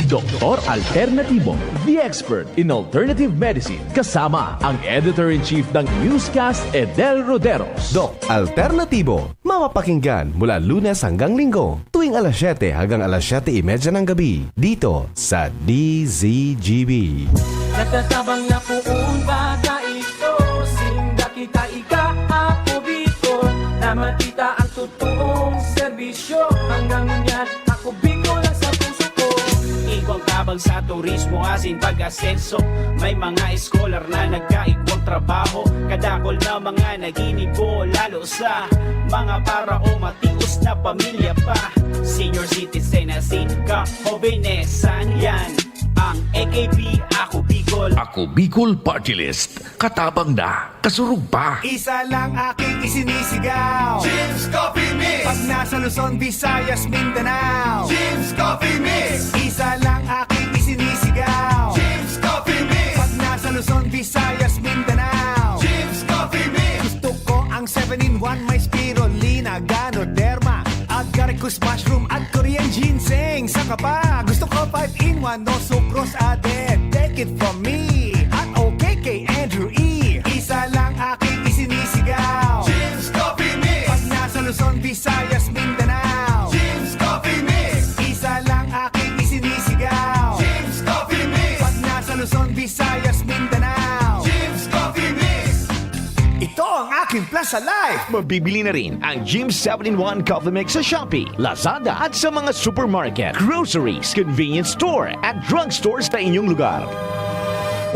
Doktor Alternatibo, the expert in alternative medicine, kasama ang Editor-in-Chief ng Newscast, Edel Roderos. Doc Alternatibo, mapapakinggan mula Lunes hanggang Linggo, tuwing alas siyete hanggang alas siyete y media ng gabi, dito sa D Z G B. Nagtatabang na poon baka ito, sinda kita ika, ako Bicol, na makita ang totoong serbisyo. Hanggang ngunyan, ako Bicol ang sa puso ko. Igwang tabang sa turismo asin pag-asenso. May mga scholar na nagkaigwang trabaho. Kadakol na mga naginibo, lalo sa mga para o matios na pamilya pa. Senior citizen asin ka-hobenesan, yan ang A K B, Ako Bicol. Ako Bicol Party List. Katabang na, kasurog pa. Isa lang aking isinisigaw. Jim's Coffee Mix. Pag nasa Luzon, Visayas, Mindanao. Jim's Coffee Mix. Isa lang aking isinisigaw. Jim's Coffee Mix. Pag nasa Luzon, Visayas, Mindanao. Jim's Coffee Mix. Gusto ko ang seven-in-one, may spirulina, ganoderma, agaricus mushroom at Korean ginseng. Saka pa, gusto ko five-in-one, no sucrose added. Take it from me. At okay kay Andrew E. Isa lang aking isinisigaw. Jim's Coffee Mix. Pag nasa Luzon, Visayas, Mindanao. Jim's Coffee Mix. Isa lang aking isinisigaw. Jim's Coffee Mix. Pag nasa Luzon, Visayas, Mindanao. Jim's Coffee Mix. Ito ang aking Plaza Life. Mabibili na rin ang Jim seven-in-one Coffee Mix sa Shopee, Lazada at sa mga supermarket, groceries, convenience store at drugstores na inyong lugar.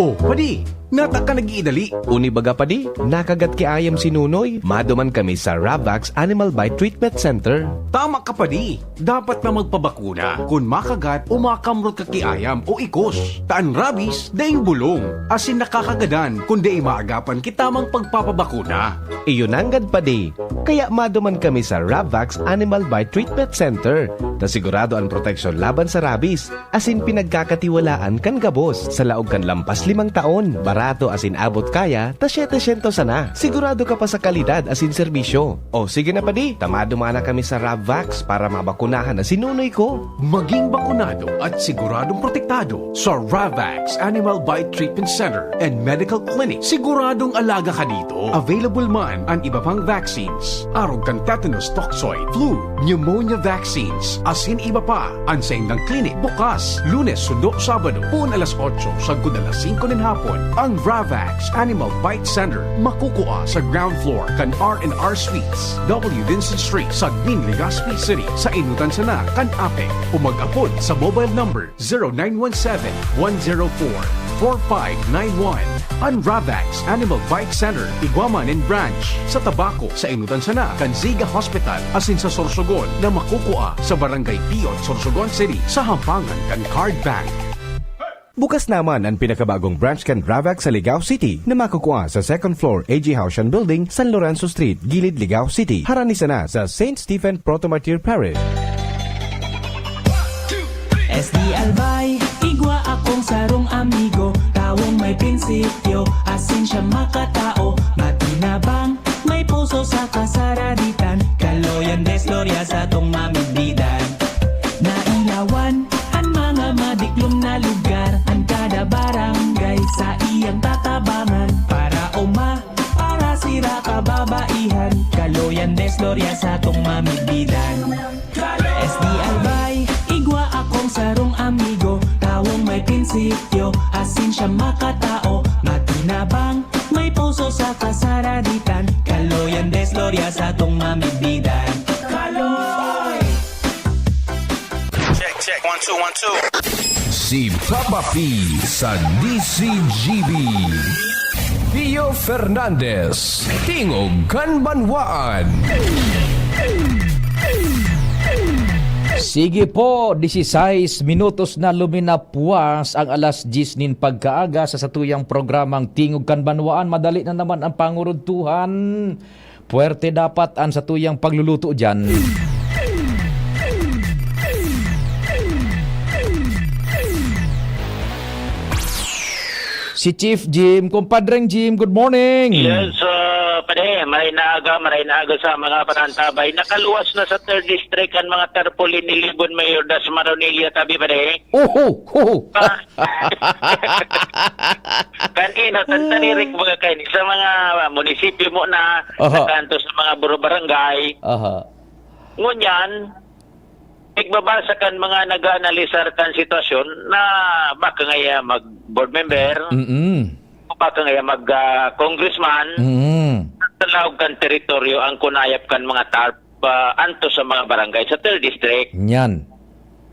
Oh, padi, nata ka nag-iidali. Uni baga, padi, nakagat ki ayam si Nunoy. Maduman kami sa Ravax Animal Bite Treatment Center. Tama ka, padi. Dapat na magpabakuna kun makagat o makamrot ka ki ayam o ikos. Ta an rabies, daing bulong, asin nakakagadan kun dai maagapan ki tamang pagpapabakuna. Iyo nanggad, padi. Kaya maduman kami sa Ravax Animal Bite Treatment Center, ta sigurado an proteksyon laban sa rabies, asin pinagkakatiwalaan kan gabos sa laog kan lampas limang taon. barato asin abot kaya, ta siyete syentos sana. Sigurado ka pa sa kalidad asin serbisyo. O sige na padi, tama dumana kami sa Ravvax para mabakunahan na si nunoy ko. Maging bakunado at siguradong protektado sa Ravax Animal Bite Treatment Center and Medical Clinic. Siguradong alaga ka dito. Available man ang iba pang vaccines, arog kan tetanus toxoid, flu, pneumonia vaccines, asin iba pa. Ang saindang clinic bukas Lunes sundo Sabado, poon alas otso sagkod alas singko nin hapon. Ang Ravax Animal Bite Center makukua sa ground floor kan R and R Suites, W Vincent Street, Sagmin, Legazpi City, sa Inutan sana kan APEC, o mag-apod sa mobile number zero nine one seven, one zero four, four five nine one. An Ravax Animal Bite Center, igwa man nin branch sa Tabaco, sa Inutan sana kan Ziga Hospital, asin sa Sorsogon na makukua sa Barangay Piot, Sorsogon City, sa hampangan kan Card Bank. Bukas naman an pinakabagong branch kan Ravax sa Ligao City na makukua sa second floor A G Haushan Building, San Lorenzo Street, Gilid, Ligao City, harani sana sa Saint Stephen Proto-Martyr Parish. S D Albay, igwa akong sarong amigo, tawong may prinsipyo, asin siya makatao, matinabang, may puso sa kasaraditan, kaloyan, desloria sa tong mamigdidan. Nailawan an mga madiklom na lugar, an kada barangay sa iyang tatabangan, para uma, para sira kababaihan, kaloyan, desloria sa tong mamigdidan. S D Albay, igwa akong sarong amigo, tawong may prinsipyo, asin siya makatao, matinabang, may puso sa kasaraditan, kaloyan, desloria sa tong mamigdidan. Kaloy! Check, check, one, two, one, two. Si Papa P sa D C G B. Pio Fernandez, Tingog kan Banwaan. Sige po, disisais minutos na luminapwas ang alas dyes nin pagkaaga sa satuyang programang Tingog kan Banwaan. Madali na naman ang pangurudtuhan. Puwerte dapat an satuyang pagluluto diyan. Si Chief Jim, kumpadreng Jim, good morning. Yes, ah, pare, maray na aga, maray na aga sa mga panantabay. Nakaluwas na sa third district ang mga tarpaulin ni Libon Mayor Das Maronilla, tabi, pare. Oho, oho. Pa-, kanina, tantanirik mga kaini sa mga munisipyo mo na Aha. nakanto sa mga buro barangay. Aha. Ngunyan, nagbabasa kan mga nag-aanalisar kan sitwasyon na baka ngaya mag-board member, Mm. o baka ngaya mag, ah, congressman, Mm. sa laog kan teritoryo ang kunayap kan mga tarp, ah, anto sa mga barangay sa third district. Nyan.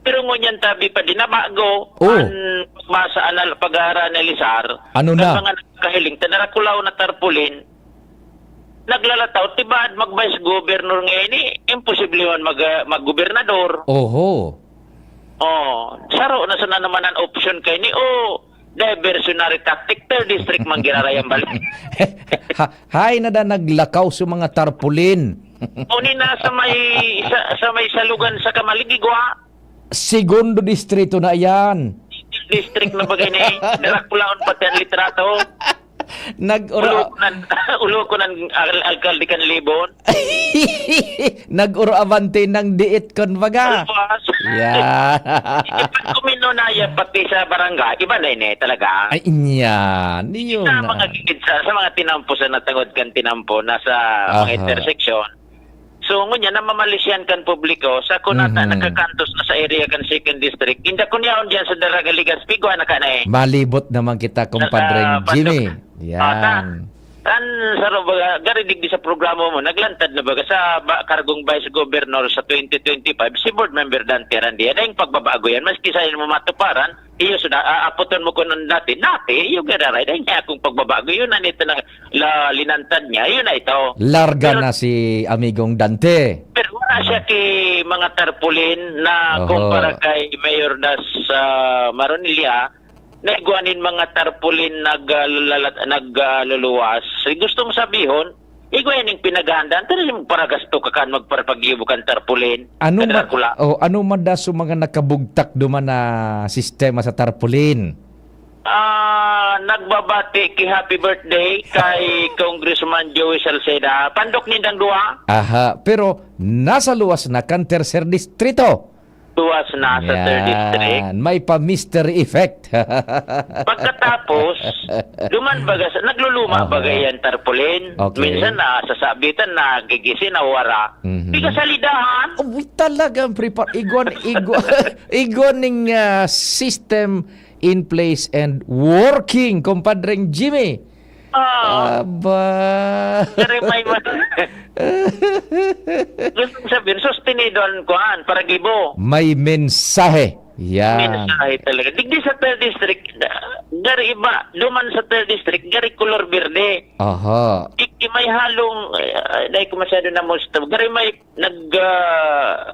Pero ngunyan tabi pa din na bago Oh. ang pagbasa, anal-, pag-aanalisar Ano kan na? mga nagkakahiling, ta darakulaw na tarpaulin, naglalataw, tibaad mag-vice governor ngayon eh, imposible man mag-, ah, mag-gobernador. Oho. Oh, saro na sana naman ang option kaini, o diversionary tactic, third district man giraray an balik. Ha, hay na da naglakaw sa mga tarpaulin. O ni nasa may, sa, sa may salugan sa Kamalig, igwa. Segundo distrito na yan. District na bagay ni, darakulaon pati ang litrato. Nag-ura- Ulo ko nan, ulo ko nan al-, alkalde kan Libon. Nag-uro-abante ng diit, kun baga. Alpas. Yeah. Pag kuminunaya pati sa barangay, iba na ini talaga. Ay, inya. Niyo Sa na. mga gigid sa, sa mga tinampo sa natangod kan tinampo, nasa mga Aha. intersection. So, ngunyan, namamalisyan kan publiko, sa kunata Mhm. nagkakantos na sa area kan second district. Inda kun yaon diyan sa Daraga Legazpi, igwa na ka na eh. Malibot naman kita, kumpadreng Ah, Jimmy. Pasok. Yan. Ah, ta-, tan, sa ro-, baga, gari digdi sa programa mo, naglantad na baga sa ba-, kargong Vice Governor sa twenty twenty-five, si Board Member Dante Randia. Dahil pagbabago yan, maski sa mo matuparan, iyo, so, na, ah, aputon mo ko nun dati. Dati, iyo, gararay, dahil niya akong pagbabago, yun na nito na la-, linantad niya, yun na ito. Larga Pero na si Amigong Dante. Pero wala siya ki mga tarpaulin na Oho. kumpara kay Mayor Das, ah, Maronilla, na igwa nin mga tarpaulin nag, ah, lalat-, nag, ah, luluwas. Gusto mong sabihon, igwa yan yung pinaghahandaan, pero yung paragasto ka kan magparapagibo kan tarpaulin. Ano Sa ma-, Dracula. oh, ano man da so mga nakabugtak duman na sistema sa tarpaulin? Ah, nagbabati ki happy birthday kay Congressman Joey Salceda. Pandok nindang duwa? Aha, pero nasa luwas na kan tercer distrito. Luwas na sa third district. Yan, may pa-mystery effect. Pagkatapos, duman baga sa, nagluluma Aha. baga yan, tarpaulin. Okay. Minsan na sasabitan na gigisi na wara. Mhm. Di ka salidahan. Uy, talagang prepar-, igwan, igwa-, igwan ning, ah, system in place and working, Compadreng Jimmy. Ah. Aba. Pero may ma-, gusto kong sabihin, sustenido ang kuwan, paragibo. May mensahe. Yan. Mensahe talaga. Digdi sa third district, gari iba, duman sa third district, gari color verde. Aha. Digdi may halong, eh, dahil ko masyado na musta. Gari may nag, ah,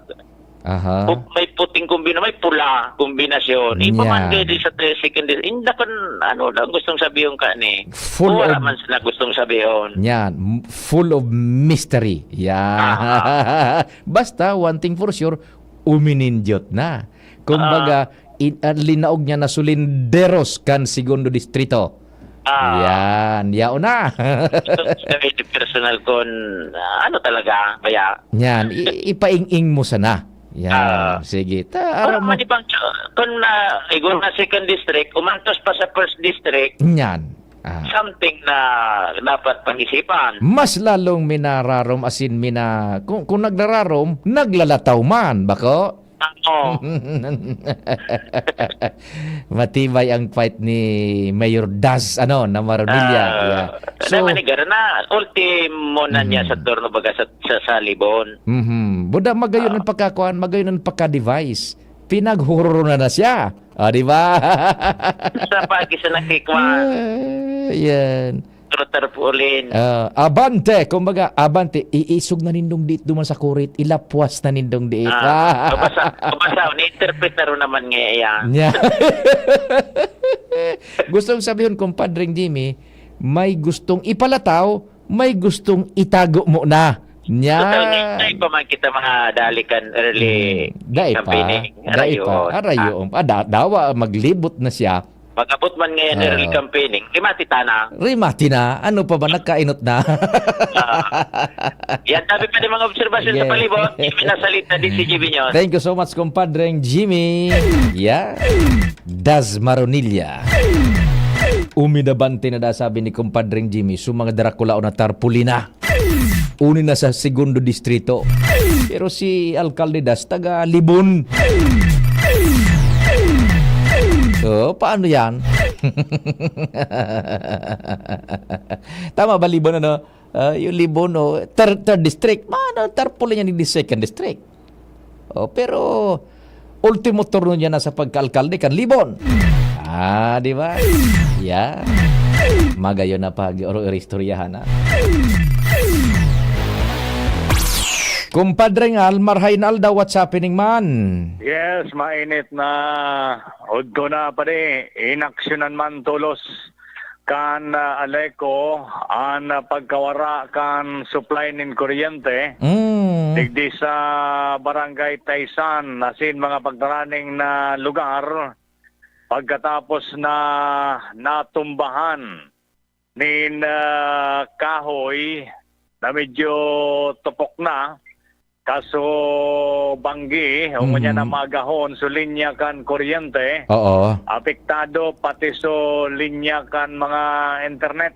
Aha. pu-, may puting kombina-, may pula kombinasyon. Iba man Yan. kayo di sa te-, second district. Inda kun ano lang gustong sabihin ka ni. Full Wala of man sila gustong sabihin. Yan. M-, full of mystery. Yan. Aha. Basta, one thing for sure, uminindyot na. Kumbaga, Ah. in-, ah, linaog niya na sulinderos kan segundo distrito. Ah. Yan. Yaon na. Gusto ko sabihin ni personal kun, ah, ano talaga, baya. Yan. I-, ipaing-ing mo sana. Yan. Ah. Sige. Ta-, Wala aram mo. man ibang cho-, kun na, igor na second district, umantos pa sa first district, Yan. Ah. something na dapat pag-isipan. Mas lalong minararom, asin mina-, kung, kung nagrararom, naglalataw man, bako? Oo. Matibay ang fight ni Mayor Daz, ano, na Maronilla. Ah, Yeah. So, na manigar na, ultimo na niya Mhm. sa turno baga sa, sa, sa Libon. Mhm. Buda, magayon Ah. ang pagkakuan, magayon ang pagka-device. Pinaghururo na na siya. Ah, di ba? Sa pagi sa nakikwa. Ah, yan. Pero tarpaulin. Ah, abante, kumbaga, abante, iisog na nindong diit duman sa kurit, ilapwas na nindong diit. Ah, mabasa, mabasa, ni-interpret na rin naman nga yan. Nya. Gustong sabihon, Compadreng Jimmy, may gustong ipalataw, may gustong itago mo na. Nya. Total, ni-, dai pa man kita mga dali kan early Hmm, dai pa, campaigning. dai pa. Arayon. Arayon. Ah, da-, dawa, maglibot na siya. Mag-abot man ngayon, Ah. early campaigning, rimati ta na. Rimati na. Ano pa ba? Nagkainot na. Ah. Yan, sabi pa ng mga obserbasyon sa Yeah. palibot, yung minasalita din si Jimmy Nyon. Thank you so much, Compadreng Jimmy. Yeah. Das Maronilla. Umidabante na da, sabi ni Compadreng Jimmy, so mga Draculaon na tarpulina. Uni na sa segundo distrito. Pero si Alkalde Das, taga Libon. So, paano yan? Tama ba, Libon, ano? Ah, yung Libon, no? Third, third district. Mano, tarpulin niya ni second district. Oh, pero ultimo turno niya na sa pagka-alkalde kan Libon. Ah, di ba? Yeah. Magayon na pag-, oro-, istoryahan na. Kumpadre Ngal, marhay na aldaw, what's happening man? Yes, mainit na udto na, pare. Inaksyonan man tolos kan, ah, Aleco an, ah, pagkawara kan supply nin kuryente Mm. digdi sa Barangay Taysan asin mga pagtaraning na lugar pagkatapos na natumbahan nin, ah, kahoy na medyo tupok na. Kaso banggi, o ngunyan na Mhm. magahon, so linya kan kuryente, Oo. apektado pati so linya kan mga internet.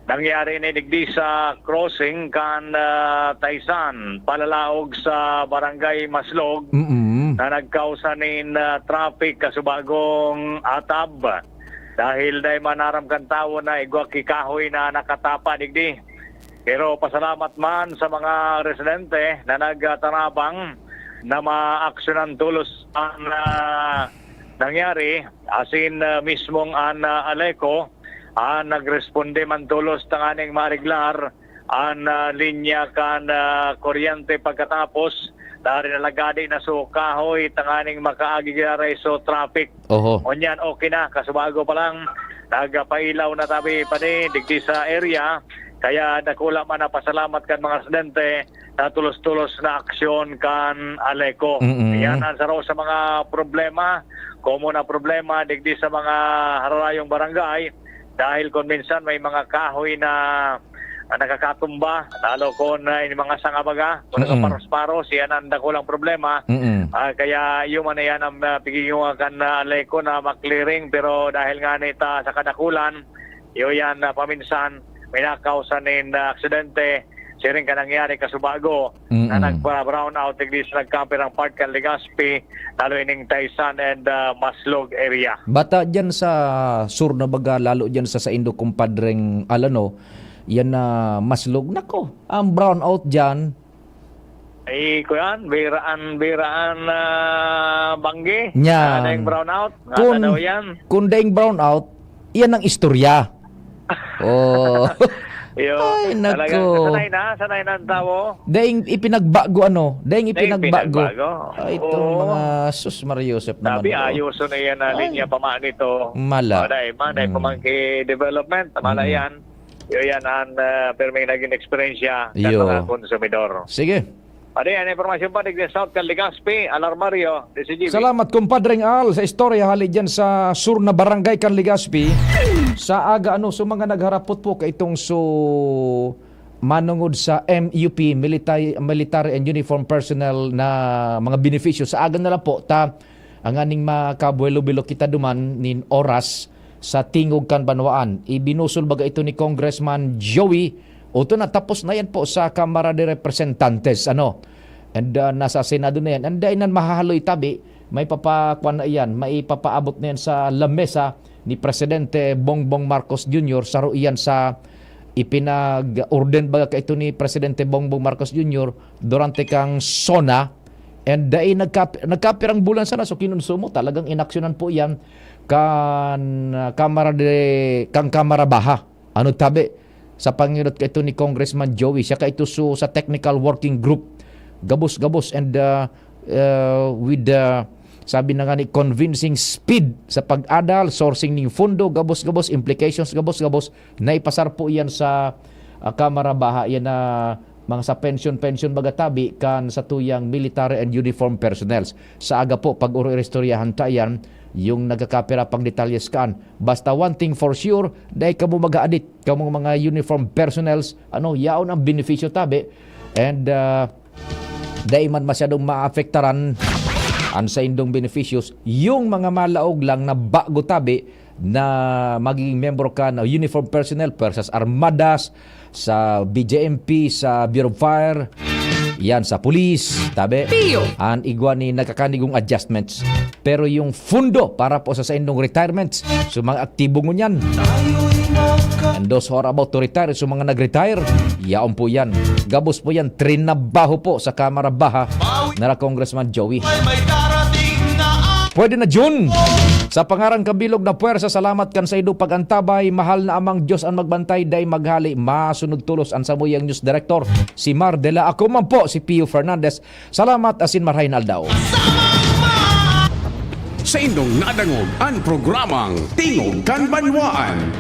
Nangyari ini digdi sa crossing kan, ah, Taysan, palalaog sa Barangay Maslog, Mm. na nagkausa nin, ah, traffic kasubagong atab. Dahil dai man aram kan tawo na igwa ki kahoy na nakatapa digdi. Pero pasalamat man sa mga residente na nagtarabang na maaksyonan tolos an, ah, nangyari, asin, ah, mismong an, ah, Aleco, ah, nagresponde man tolos tanganing mareglar an, ah, linya kan, ah, kuryente pagkatapos na rinalagadi na so kahoy tanganing makaagi giraray so traffic. Oho. Ngunyan, okay na. Kasubago pa lang, nagpailaw na tabi pa ni digdi sa area. Kaya dakula man ang pasalamat kan mga residente na tulos-tulos na aksyon kan Aleco. Mm-mm. Yan ang saro sa mga problema Komo na problema digdi sa mga hararayong barangay dahil kung minsan may mga kahoy na, ah, nakakatumba, lalo kung, ah, yung mga sanga baga, kung Mm-mm. nakaparos-paros, yan ang dakulang problema. Mm-mm. Ah, kaya yun man yan ang, ah, pigiging kan, ah, Aleco na ma-clearing, pero dahil nga nita sa kadakulan, yun yan, ah, paminsan, may nakausan nin, ah, aksidente, siring ka nangyari kasubago, na Mm-mm. nagpa-brown out, digdi sa nagkapirang part kan Legazpi, lalo ining Taysan and, ah, Maslog area. Bata dyan sa sur na baga, lalo dyan sa saindo kumpadreng Alano, yan na Maslog. Nako, ang brown out dyan. Ay, kuyan, biraan, biraan, ah, banggi. Yan. Ah, daing brown out. Nasa Kun, daw yan. Kun daing brown out, yan ang istorya. Oh. Yo, Ay, talagang nako. sanay na, sanay na ang tao. Daing ipinagbago, ano? Daing Daing ipinagbago. ipinagbago. Ay, itong Oo. mga sus, Maria Joseph naman, Sabi, oh. ayuso na yan na Ay. linya pa man ito. Mala. Maray, man, ay Mm. pamangki development, mala Mm. yan. Yo, yan ang, ah, pirming naging eksperyensya kan Yo. mga konsumidor. Sige. Adi, ang impormasyon pa, digdi South kan Legazpi, Alarmario, D C G B. Salamat, Kumpadreng Al, sa istorya hali dyan sa sur na barangay kan Legazpi. Sa aga, ano, sa mga nagharapot po kaitong su manungod sa M U P, military, military and uniform personnel na mga benepisyo. Sa aga na lang po, ta, ang aning makabuelo-bilo kita duman nin oras sa Tingog kan Banwaan. Ibinusol baga ito ni Congressman Joey Oto na, tapos na yan po sa Kamara de Representantes, ano. And, ah, nasa Senado na yan. And dai na mahahaloy tabi, may papakuan na iyan, may papaabot na yan sa lamesa ni Presidente Bongbong Marcos Junior, saro iyan sa ipinag-orden baga kaito ni Presidente Bongbong Marcos Junior durante kang SONA. And dai nagkap-, nagkapirang bulan sana, so kinonsumo, talagang inaksyonan po iyan kan, ah, Kamara de, kan Kamara Baha. Ano tabi, sa pangenot kaito ni Congressman Joey, siya kaito su-, sa technical working group. Gabos-gabos and, uh, uh, with, uh, sabi na nga ni, convincing speed sa pag-adal, sourcing ning fundo, gabos-gabos, implications, gabos-gabos, naipasar po iyan sa, uh, Kamara Baha, yan na mga sa pension-pension baga tabi kan sa tuyang military and uniform personnels. Sa aga po, pag-oro-, iristoryahan ta yan, yung nagkakapira pang detalyes kaan. Basta one thing for sure, dai kamo mag-aadit. Kamong mga uniform personnels, ano, yaon ang benepisyo tabi. And, ah, dai man masyadong maapektaran an saindong beneficios. Yung mga malaog lang na bago tabi na magiging miyembro ka na uniform personnel, Puwersas Armadas, sa B J M P, sa Bureau of Fire, yan, sa police, tabi. Pio. An igwa ni nagkakanigong adjustments. Pero yung fundo para po sa saindong retirements, so mga aktibo ngunyan. And those who are about to retire, so mga nag-retire, yaon po yan. Gabos po yan, trinabaho po sa Kamara Baha nara Congressman Joey. Pwede na, Jun. Sa pangaran kan bilog na puwersa, salamat kan saindo pag-antabay. Mahal na Amang Diyos an magbantay, dai maghali. Masunod tolos an samuyang news director, si Mar de la, ako man po, si Pio Fernandez. Salamat asin marahay na aldaw. Saindong nadangog an programang Tingog kan Banwaan.